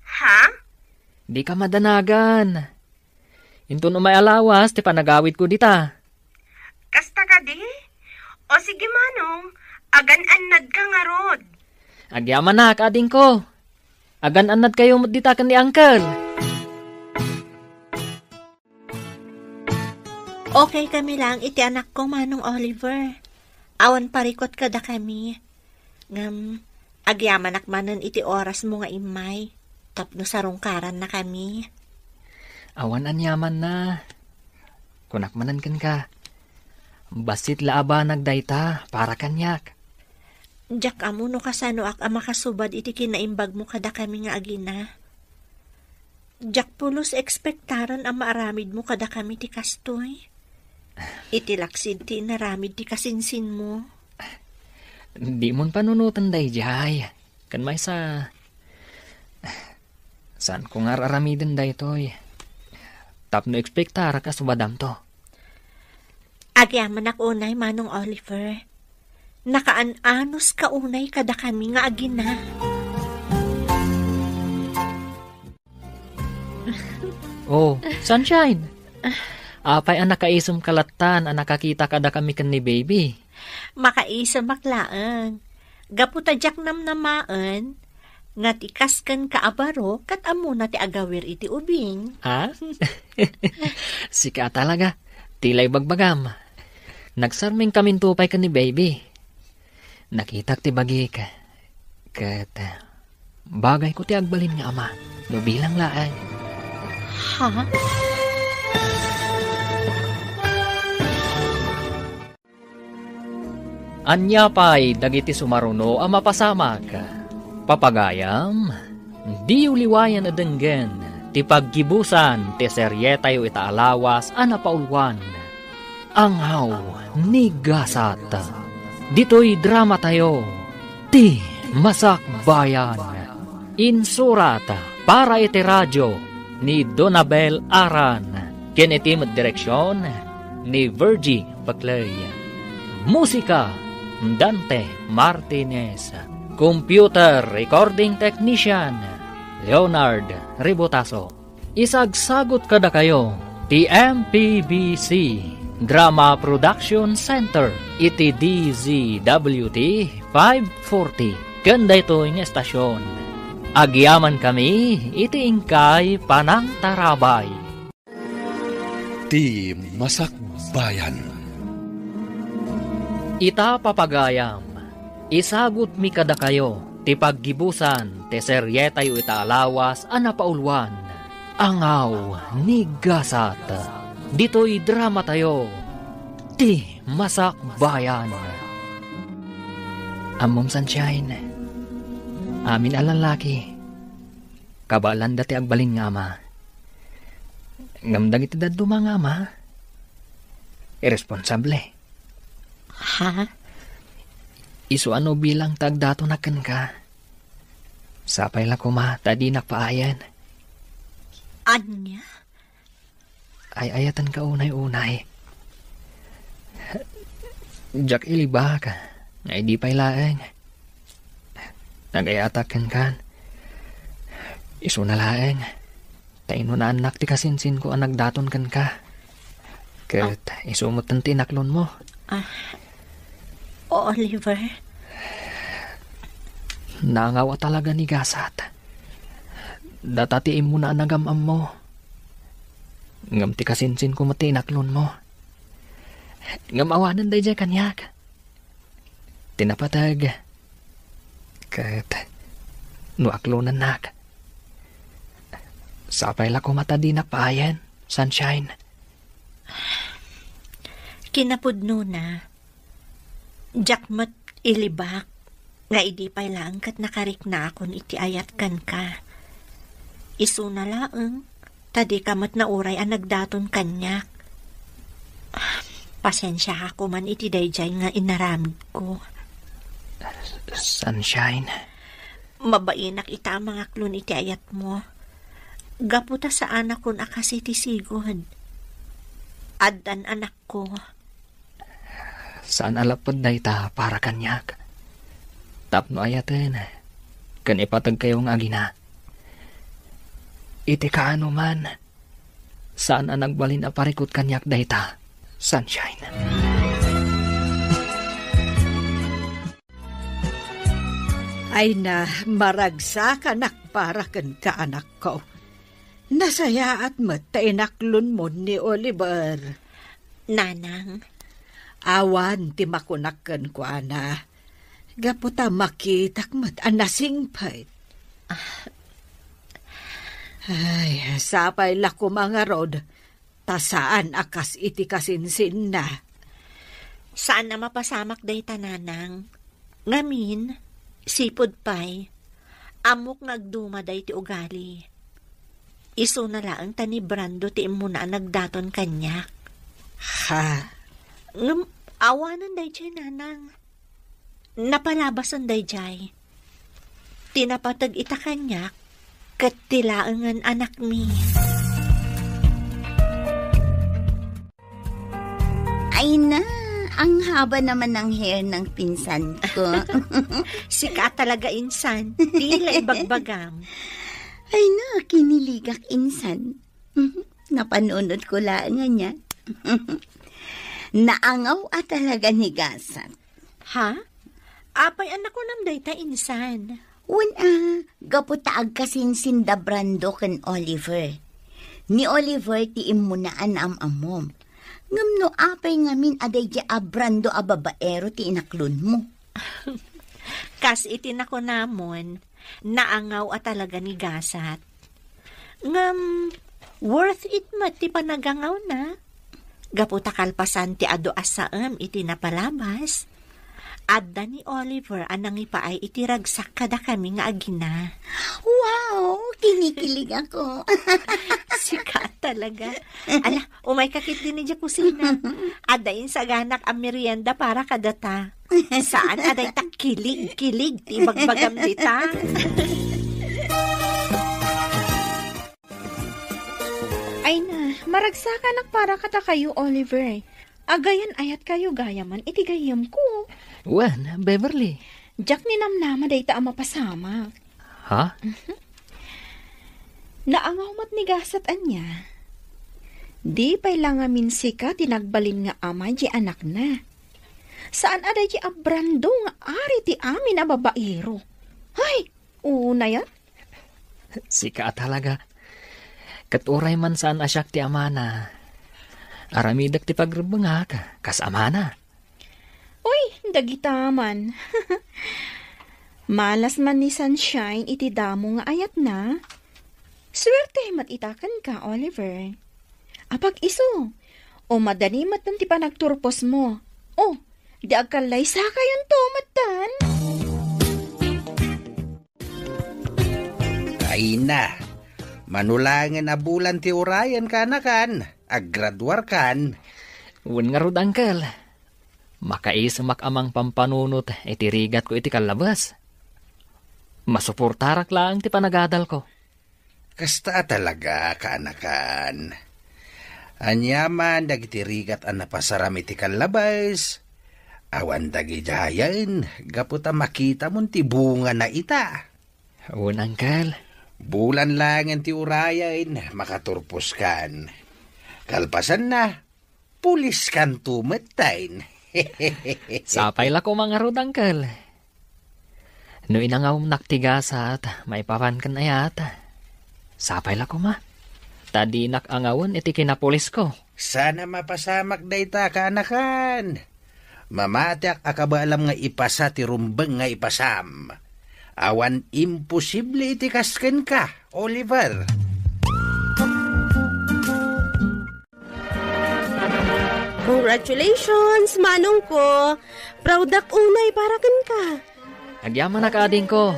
Ha? Dika madanagan. Inton umay a lawas ti panagawidko dita. Kasta kadi? O sige, Manong, agan-annadka ngarud. Agyamanak, adingko. Agan-annadkayo met dita ken ni Uncle. Okay kami laeng iti anakko, Manong Oliver. Awan parikut kadakami. Ngem, agyamanak manen iti orasmo nga immay, tapno sarungkarannakami. Awan aniamanna. Kunak manen kenka, bassit la a banag dayta para kaniak. Diak ammo no kasanoak a makasubad iti kinaimbagmo kadakami nga agina. Diak pulos ekspektaren a maaramidmo kadakami ti kastoy. Iti laksid ti inaramid ti kasinsinmo. Dimon panunoten daydiay. Ken maysa, saanko nga ar-aramiden daytoy. Tapno ekspektarak a subadamto. Agyamanak unay, Manong Oliver. Nakaan-anuska unay kadakami nga agina. Oh, Sunshine! Apay a nakaisumka lattan a nakakita kadakami ken ni Baby? Makaisemak laeng. Gapu ta diak namnamaen nga ti kas kenka a baro ket ammona ti agawir iti ubing. Ha? Sika a talaga. Ti la ibagbagam. Nagsarmingkaminto pay ken ni Baby. Nakitak ti bagik. Ket bagayko ti agbalin nga ama. No bilang laeng. Ha? Ania pay dagiti sumaruno a mapasamak? Papagayam, diyo liwayan a denggen ti paggibusan ti serietayo ita a lawas a napauluan, Angaw ni Gasat. Ditoy dramatayo, Ti Masakbayan. Insurat para iti radio ni Donabel Aran, ken iti met direksion ni Virgie Paclay. Musika, Dante Martinez. Computer recording technician, Leonard Ributaso. Isagsagut kadakayo ti M P B C Drama Production Center iti D Z W T five forty ken daytoy nga estasion. Agyamankami iti inkay panangtarabay. Ti Masakbayan. Ita, papagayam, isagutmi kadakayo ti paggibusan ti serietayo ita a lawas a napauluan, Angaw ni Gasat. Ditoy dramatayo, Ti Masakbayan. Ammom, Sunshine, amin a lallaki, kabaelanda ti agbalin nga ama. Ngem dagiti dadduma nga ama, irresponsable. Ha? Isu a no bilang ta agdatonak kenka, sapay la koma ta dinak paayen. Ania? Ay-ayatenka unay-unay. Diak ilibak nga idi pay laeng nagayatak kenkan, isuna laeng ta inunaannak ti kasinsinko a nagdaton kenka. Ket isu met ti inaklonmo. Ah, Oliver. Naangaw a talaga ni gasat. Data ti immuna a nagam-ammo. Ngem ti kasinsinko met ti inaklonmo. Ngem awanen daydiay kaniak. Ti napateg. Ket no aklonennak, sapay la koma ta dinak paayen, Sunshine. Kinapudnona, diak met ilibak nga idi pay laeng ket nakariknaakon iti ayat kenka. Isuna laeng, ta dika met nauray a nagdaton kaniak. Pasensiaka koman iti daydiay nga inaramidko. Sunshine. Mabainak ita a mangaklon iti ayatmo. Gapu ta saanakon a kas iti sigud. Addan anakko. Saan a lapud dayta para kaniak. Tapno ayaten, ken ipategkayo nga agina. Iti kaano man, saan a nagbalin a parikut kaniak dayta, Sunshine. Ay na, maragsakanak para kenka, anakko. Nasayaat met ta inaklonmo ni Oliver. Nanang. Awan ti makunak kenkuana. Gapu ta makitak met a nasingpet. Ah. Ay, sapay la koma ngarud, ta saan a kas iti kasinsinna. Saan a mapasamak dayta, nanang. Ngamin, sipud pay, ammok nga agduma dayta ugali. Isuna laeng ta ni Brando ti immuna a nagdaton kaniak. Ha? Ngem, awanen daydiay, nanang. Napalabasen daydiay. Ti napateg ita kaniak, ket ti laengen anakmi. Ay na, ang haba naman ng hair ng pinsan ko. Sika talaga, insan. Tila ibagbagam. Ay na, kiniligak, insan. Mhm. Napanunot ko laeng ania. Naangaw a talaga ni gasat. Ha? Apay a nakunam dayta, insan? Wen a, gapu ta agkasinsin da Brando ken Oliver. Ni Oliver ti immuna a naam-ammom. Ngem no apay ngamin a daydiay a Brando a babaero ti inaklonmo? Kas iti nakunamon, naangaw a talaga ni gasat. Ngem, worth it met ti panagangawna. Gapu ta kalpasan ti adu a saem iti napalabas, adda ni Oliver a nangipaay iti ragsak kadakami nga agina. Wow! Kinikilig ako. Sika talaga. Ala, umayka ketdi idiay kusina. Adda insaganak a merienda para kadata. Saan a dayta kilig-kilig ti ibagbagam dita. Ay na, maragsakanak para kadakayo, Oliver. Agayan-ayatkayo gayamen iti gayyemko. Wen, Beverly. Diak ninamnama dayta a mapasamak. Ha? Mhm. Naangaw met ni gasat ania. Di pay la ngamin sika ti nagbalin nga ama di anakna. Saan a daydi a Brando nga ari ti amin a babaero. Hay, unay a. Sika a talaga. Ket uray man saan a siak ti amana, aramidek ti pagrebbengak kas amana. Uy, dagita man. Malas man ni Sunshine iti damo nga ayatna. Suerte met ita kenka, Oliver. Apag-isu, o madani met ti panagturposmo. O, di agkallaysakayonto metten. Ay na, mano laengen a bulan ti urayen, kaanakan, aggraduarkan. Wen ngarud, Uncle. Makaisumak a mangpampanunot iti rigatko iti kallabes. Masuportarak laeng ti panagadalko. Kasta a talaga, kaanakan. Aniaman dagiti rigat a napasaram iti kallabes, awan dagidiayen gapu ta makitamon ti bungana ita. Wen, Uncle. Bulan laengen ti urayen, makaturposkan. Kalpasanna, Puliskanto metten. Sapay la koma ngarud, uncle. No inangawnak ti gasat, maipapan ken ayat. Sapay la koma. Ta dinak angawen iti kinapulisko. Saan a mapasamak dayta, kaanakan. Mamatiak a kabaelam nga ipasa ti rumbeng nga ipasam. Awan imposible iti kas kenka, Oliver. Congratulations, manongko. Proudak unay para kenka. Agyamanak, adingko.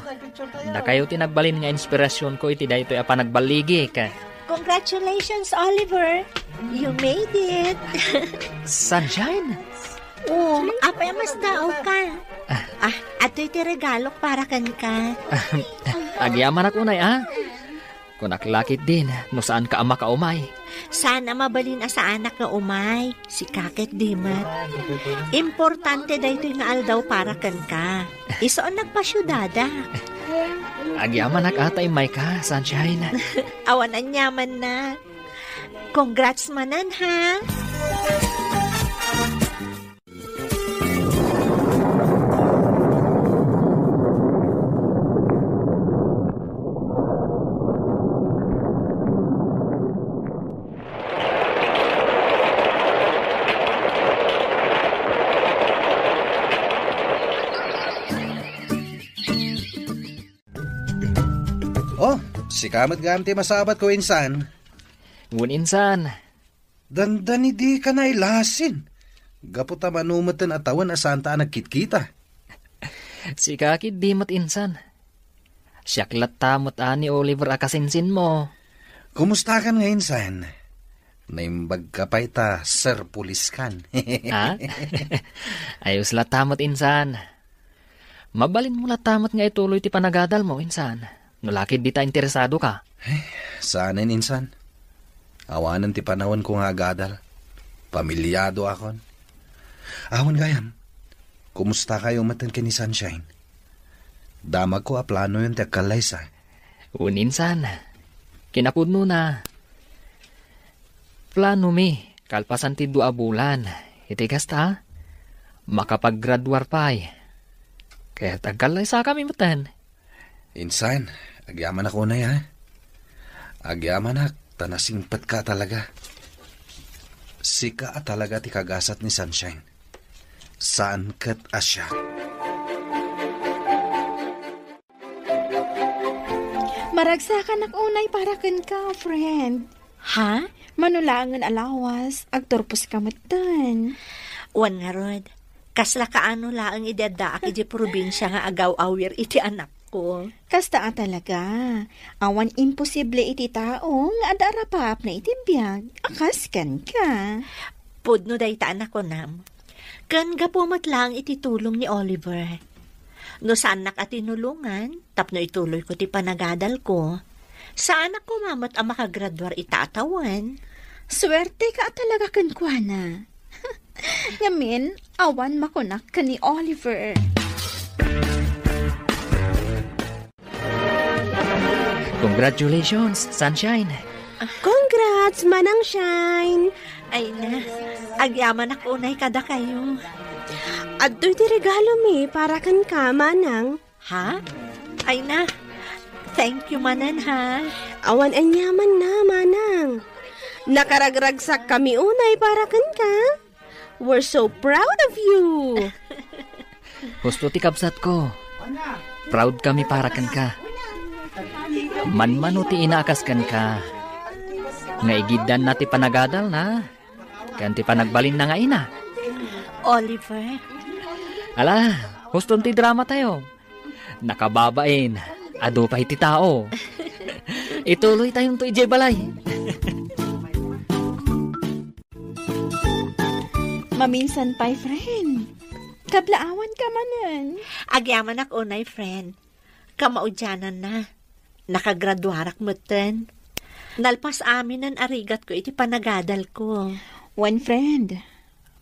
Dakayo ti nagbalin nga inspirasionko iti daytoy a panagballigik. Congratulations, Oliver. You made it. Sunshine? Oh, apay a masdaawka? Ah, adtoy ti regalok para kenka. Agyamanak unay, a. Kunak la ketdin, no saanka a makaumay. Saan a mabalin a saanak nga umay. Sika ketdi met. Importante daytoy nga aldaw para kenka. Isu a nagpasiudadak. Agyamanak a ta immayka, Sunshine. Awan aniamanna. Congrats manen, ha? Oh, sika met gayam ti masabatko, insan. Wen, insan. Dandani dika nailasin. Gapu ta mano metten a tawen a saanta a nagkitkita. Sika ketdi met, insan. Siak latta met a ni Oliver a kasinsinmo. Kumustakan nga, insan? Naimbagka pay ta serpuliskan. Ha? Ayos latta met, insan. Mabalinmo latta met nga ituloy ti panagadalmo, insan. No la ketdi ta interesadoka. Eh, saanen, insan. Awanen ti panawenko nga agadal. Pamiliadoakon. Awan gayam. Kumustakayo metten ken ni Sunshine? Damagko a planoyon ti agkallaysa. Wen, insan. Kinapudnona, planomi, kalpasan ti dua a bulan, iti kasta, makapaggraduar pay. Ket agkallaysakami metten. Insan, agyamanak unay, ha? Agyamanak, ta nasingpetka a talaga. Sika a talaga ti kagasat ni Sunshine. Saan ket a siak. Maragsakanak unay para kenka, friend. Ha? Mano laengen a lawas, agturposka metten. Wen ngarud, kasla kaano laeng idi addaak idiay probinsia nga agaw-awir iti anakko. Kasta a talaga. Awan imposible iti tao nga adda a rapaapna iti biag a kas kenka. Pudno dayta a nakunam. Ken gapu met laeng iti tulong ni Oliver. No saannak a tinulongan tapno ituloyko ti panagadalko, saanak koma met a makagraduar ita a tawen. Suerteka a talaga kenkuana. Ngamin, awan makunak ken ni Oliver. Congratulations, Sunshine. Congrats, Manang Shine! Ay na, agyamanak unay kadakayo. Adtoy ti regalomi para kenka, Manang. Ha? Ay na, thank you manen, ha? Awan aniamanna, Manang. Nakaragragsakkami unay para kenka. We're so proud of you! Husto ti kabsatko. Proud kami para kenka. Manmano ti ina a kas kenka nga igiddanna ti panagadalna ken ti panagbalinna nga ina. Oliver. Ala, huston ti drama tayo. Nakababain, adu pay ti tao. Ituloy tayonto idiay balay. Maminsan pay, friend. Kablaawanka manen. Agyamanak unay, friend. Kamaudiananna, nakagraduarak metten. Nalpas aminen a rigatko iti panagadalko. Wen, friend,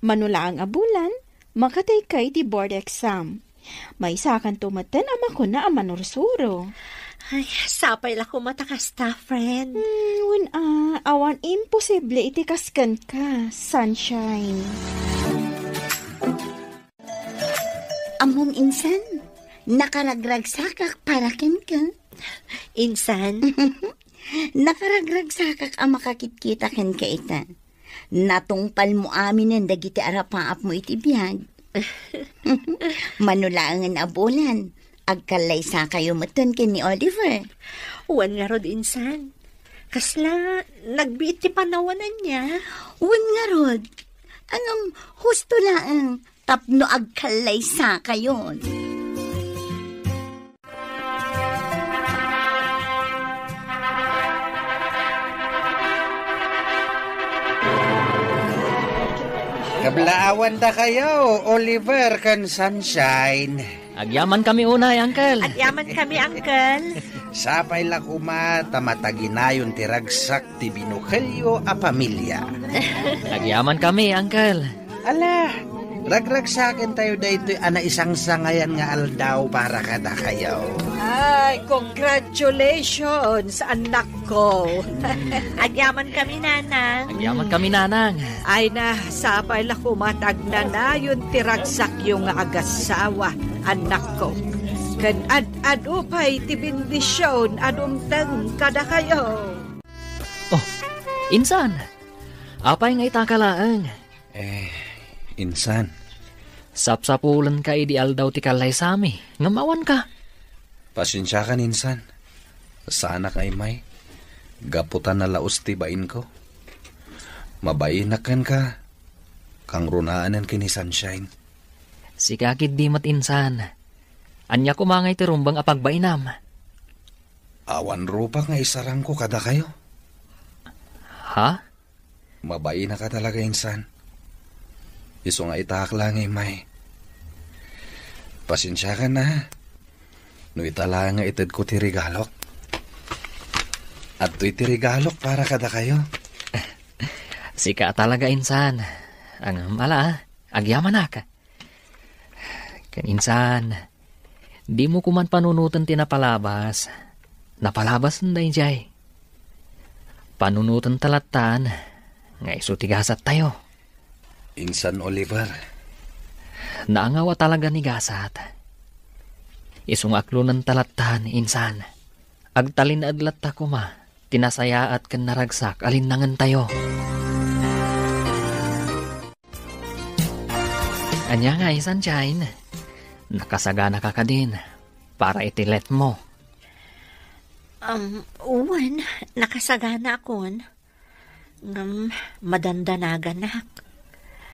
mano laeng a bulan, makatayka iti board exam. Maysakanto metten a makuna a manursuro. Ay, sapay la koma ta kasta, friend. Hmm, wen a, awan imposible iti kas kenka, Sunshine. Ammom, insan, nakaragragsakak para kenka. Insan? Nakaragragsakak a makakitkita kenka ita. Natungpalmo aminen dagiti arapaapmo iti biag. Mano laengen a bulan, agkallaysakayo metten ken ni Oliver. Wen ngarud, insan. Kasla nagbiit ti panawan ania? Wen ngarud. Ngem, husto laeng tapno agkallaysakayon. Kablaawandakayo, Oliver ken Sunshine. Agyamankami unay, Uncle. Agyaman kami, Uncle. Sapay la koma ta mataginayon ti ragsak ti binukelyo a pamilya. Agyamankami, Uncle. Ala, ragragsakentayo daytoy a naisangsangayan nga aldaw para kadakayo. Ay, congratulations, annakko. Agyamankami, Nanang. Agyamankami, Nanang. Ay na, sapay la koma ta agnanayon ti ragsakyo nga agasawa, annakko. Ken ad-adu pay ti bendision a dumteng kadakayo. Oh, insan, apay nga itaka laeng? Eh, insan. Sapsapulenka idi aldaw ti kallaysami, ngem awanka. Pasensiakan, insan. Saanak nga immay. Gapu ta nalaus ti bainko. Mabainak kenka. Kangrunaanen ken ni Sunshine. Sika ketdi met, insan. Ania koma ngay ti rumbeng a pagbainam? Awan rupak nga isarangko kadakayo. Ha? Mabainaka talaga, insan. Isu nga itaak la nga immay. Pasensiakan, ha? No ita la nga itedko ti regalok. Adtoy ti regalok para kadakayo. Sika talaga, insan. Ngem ala, agyamanak. Ken insan, dimo koman panunoten ti napalabas. Napalabasen daydiay. Panunotenta lattan nga isu ti gasattayo. Insan Oliver. Naangaw a talaga ni gasat. Isu nga aklonenta lattan, insan. Agtalinaed latta koma ti nasayaat ken naragsak a linnangentayo. Ania ngay, Sunshine? Nakasaganaka kadin para iti letmo? Um, wen, nakasaganakon. Ngem, madandanaganak.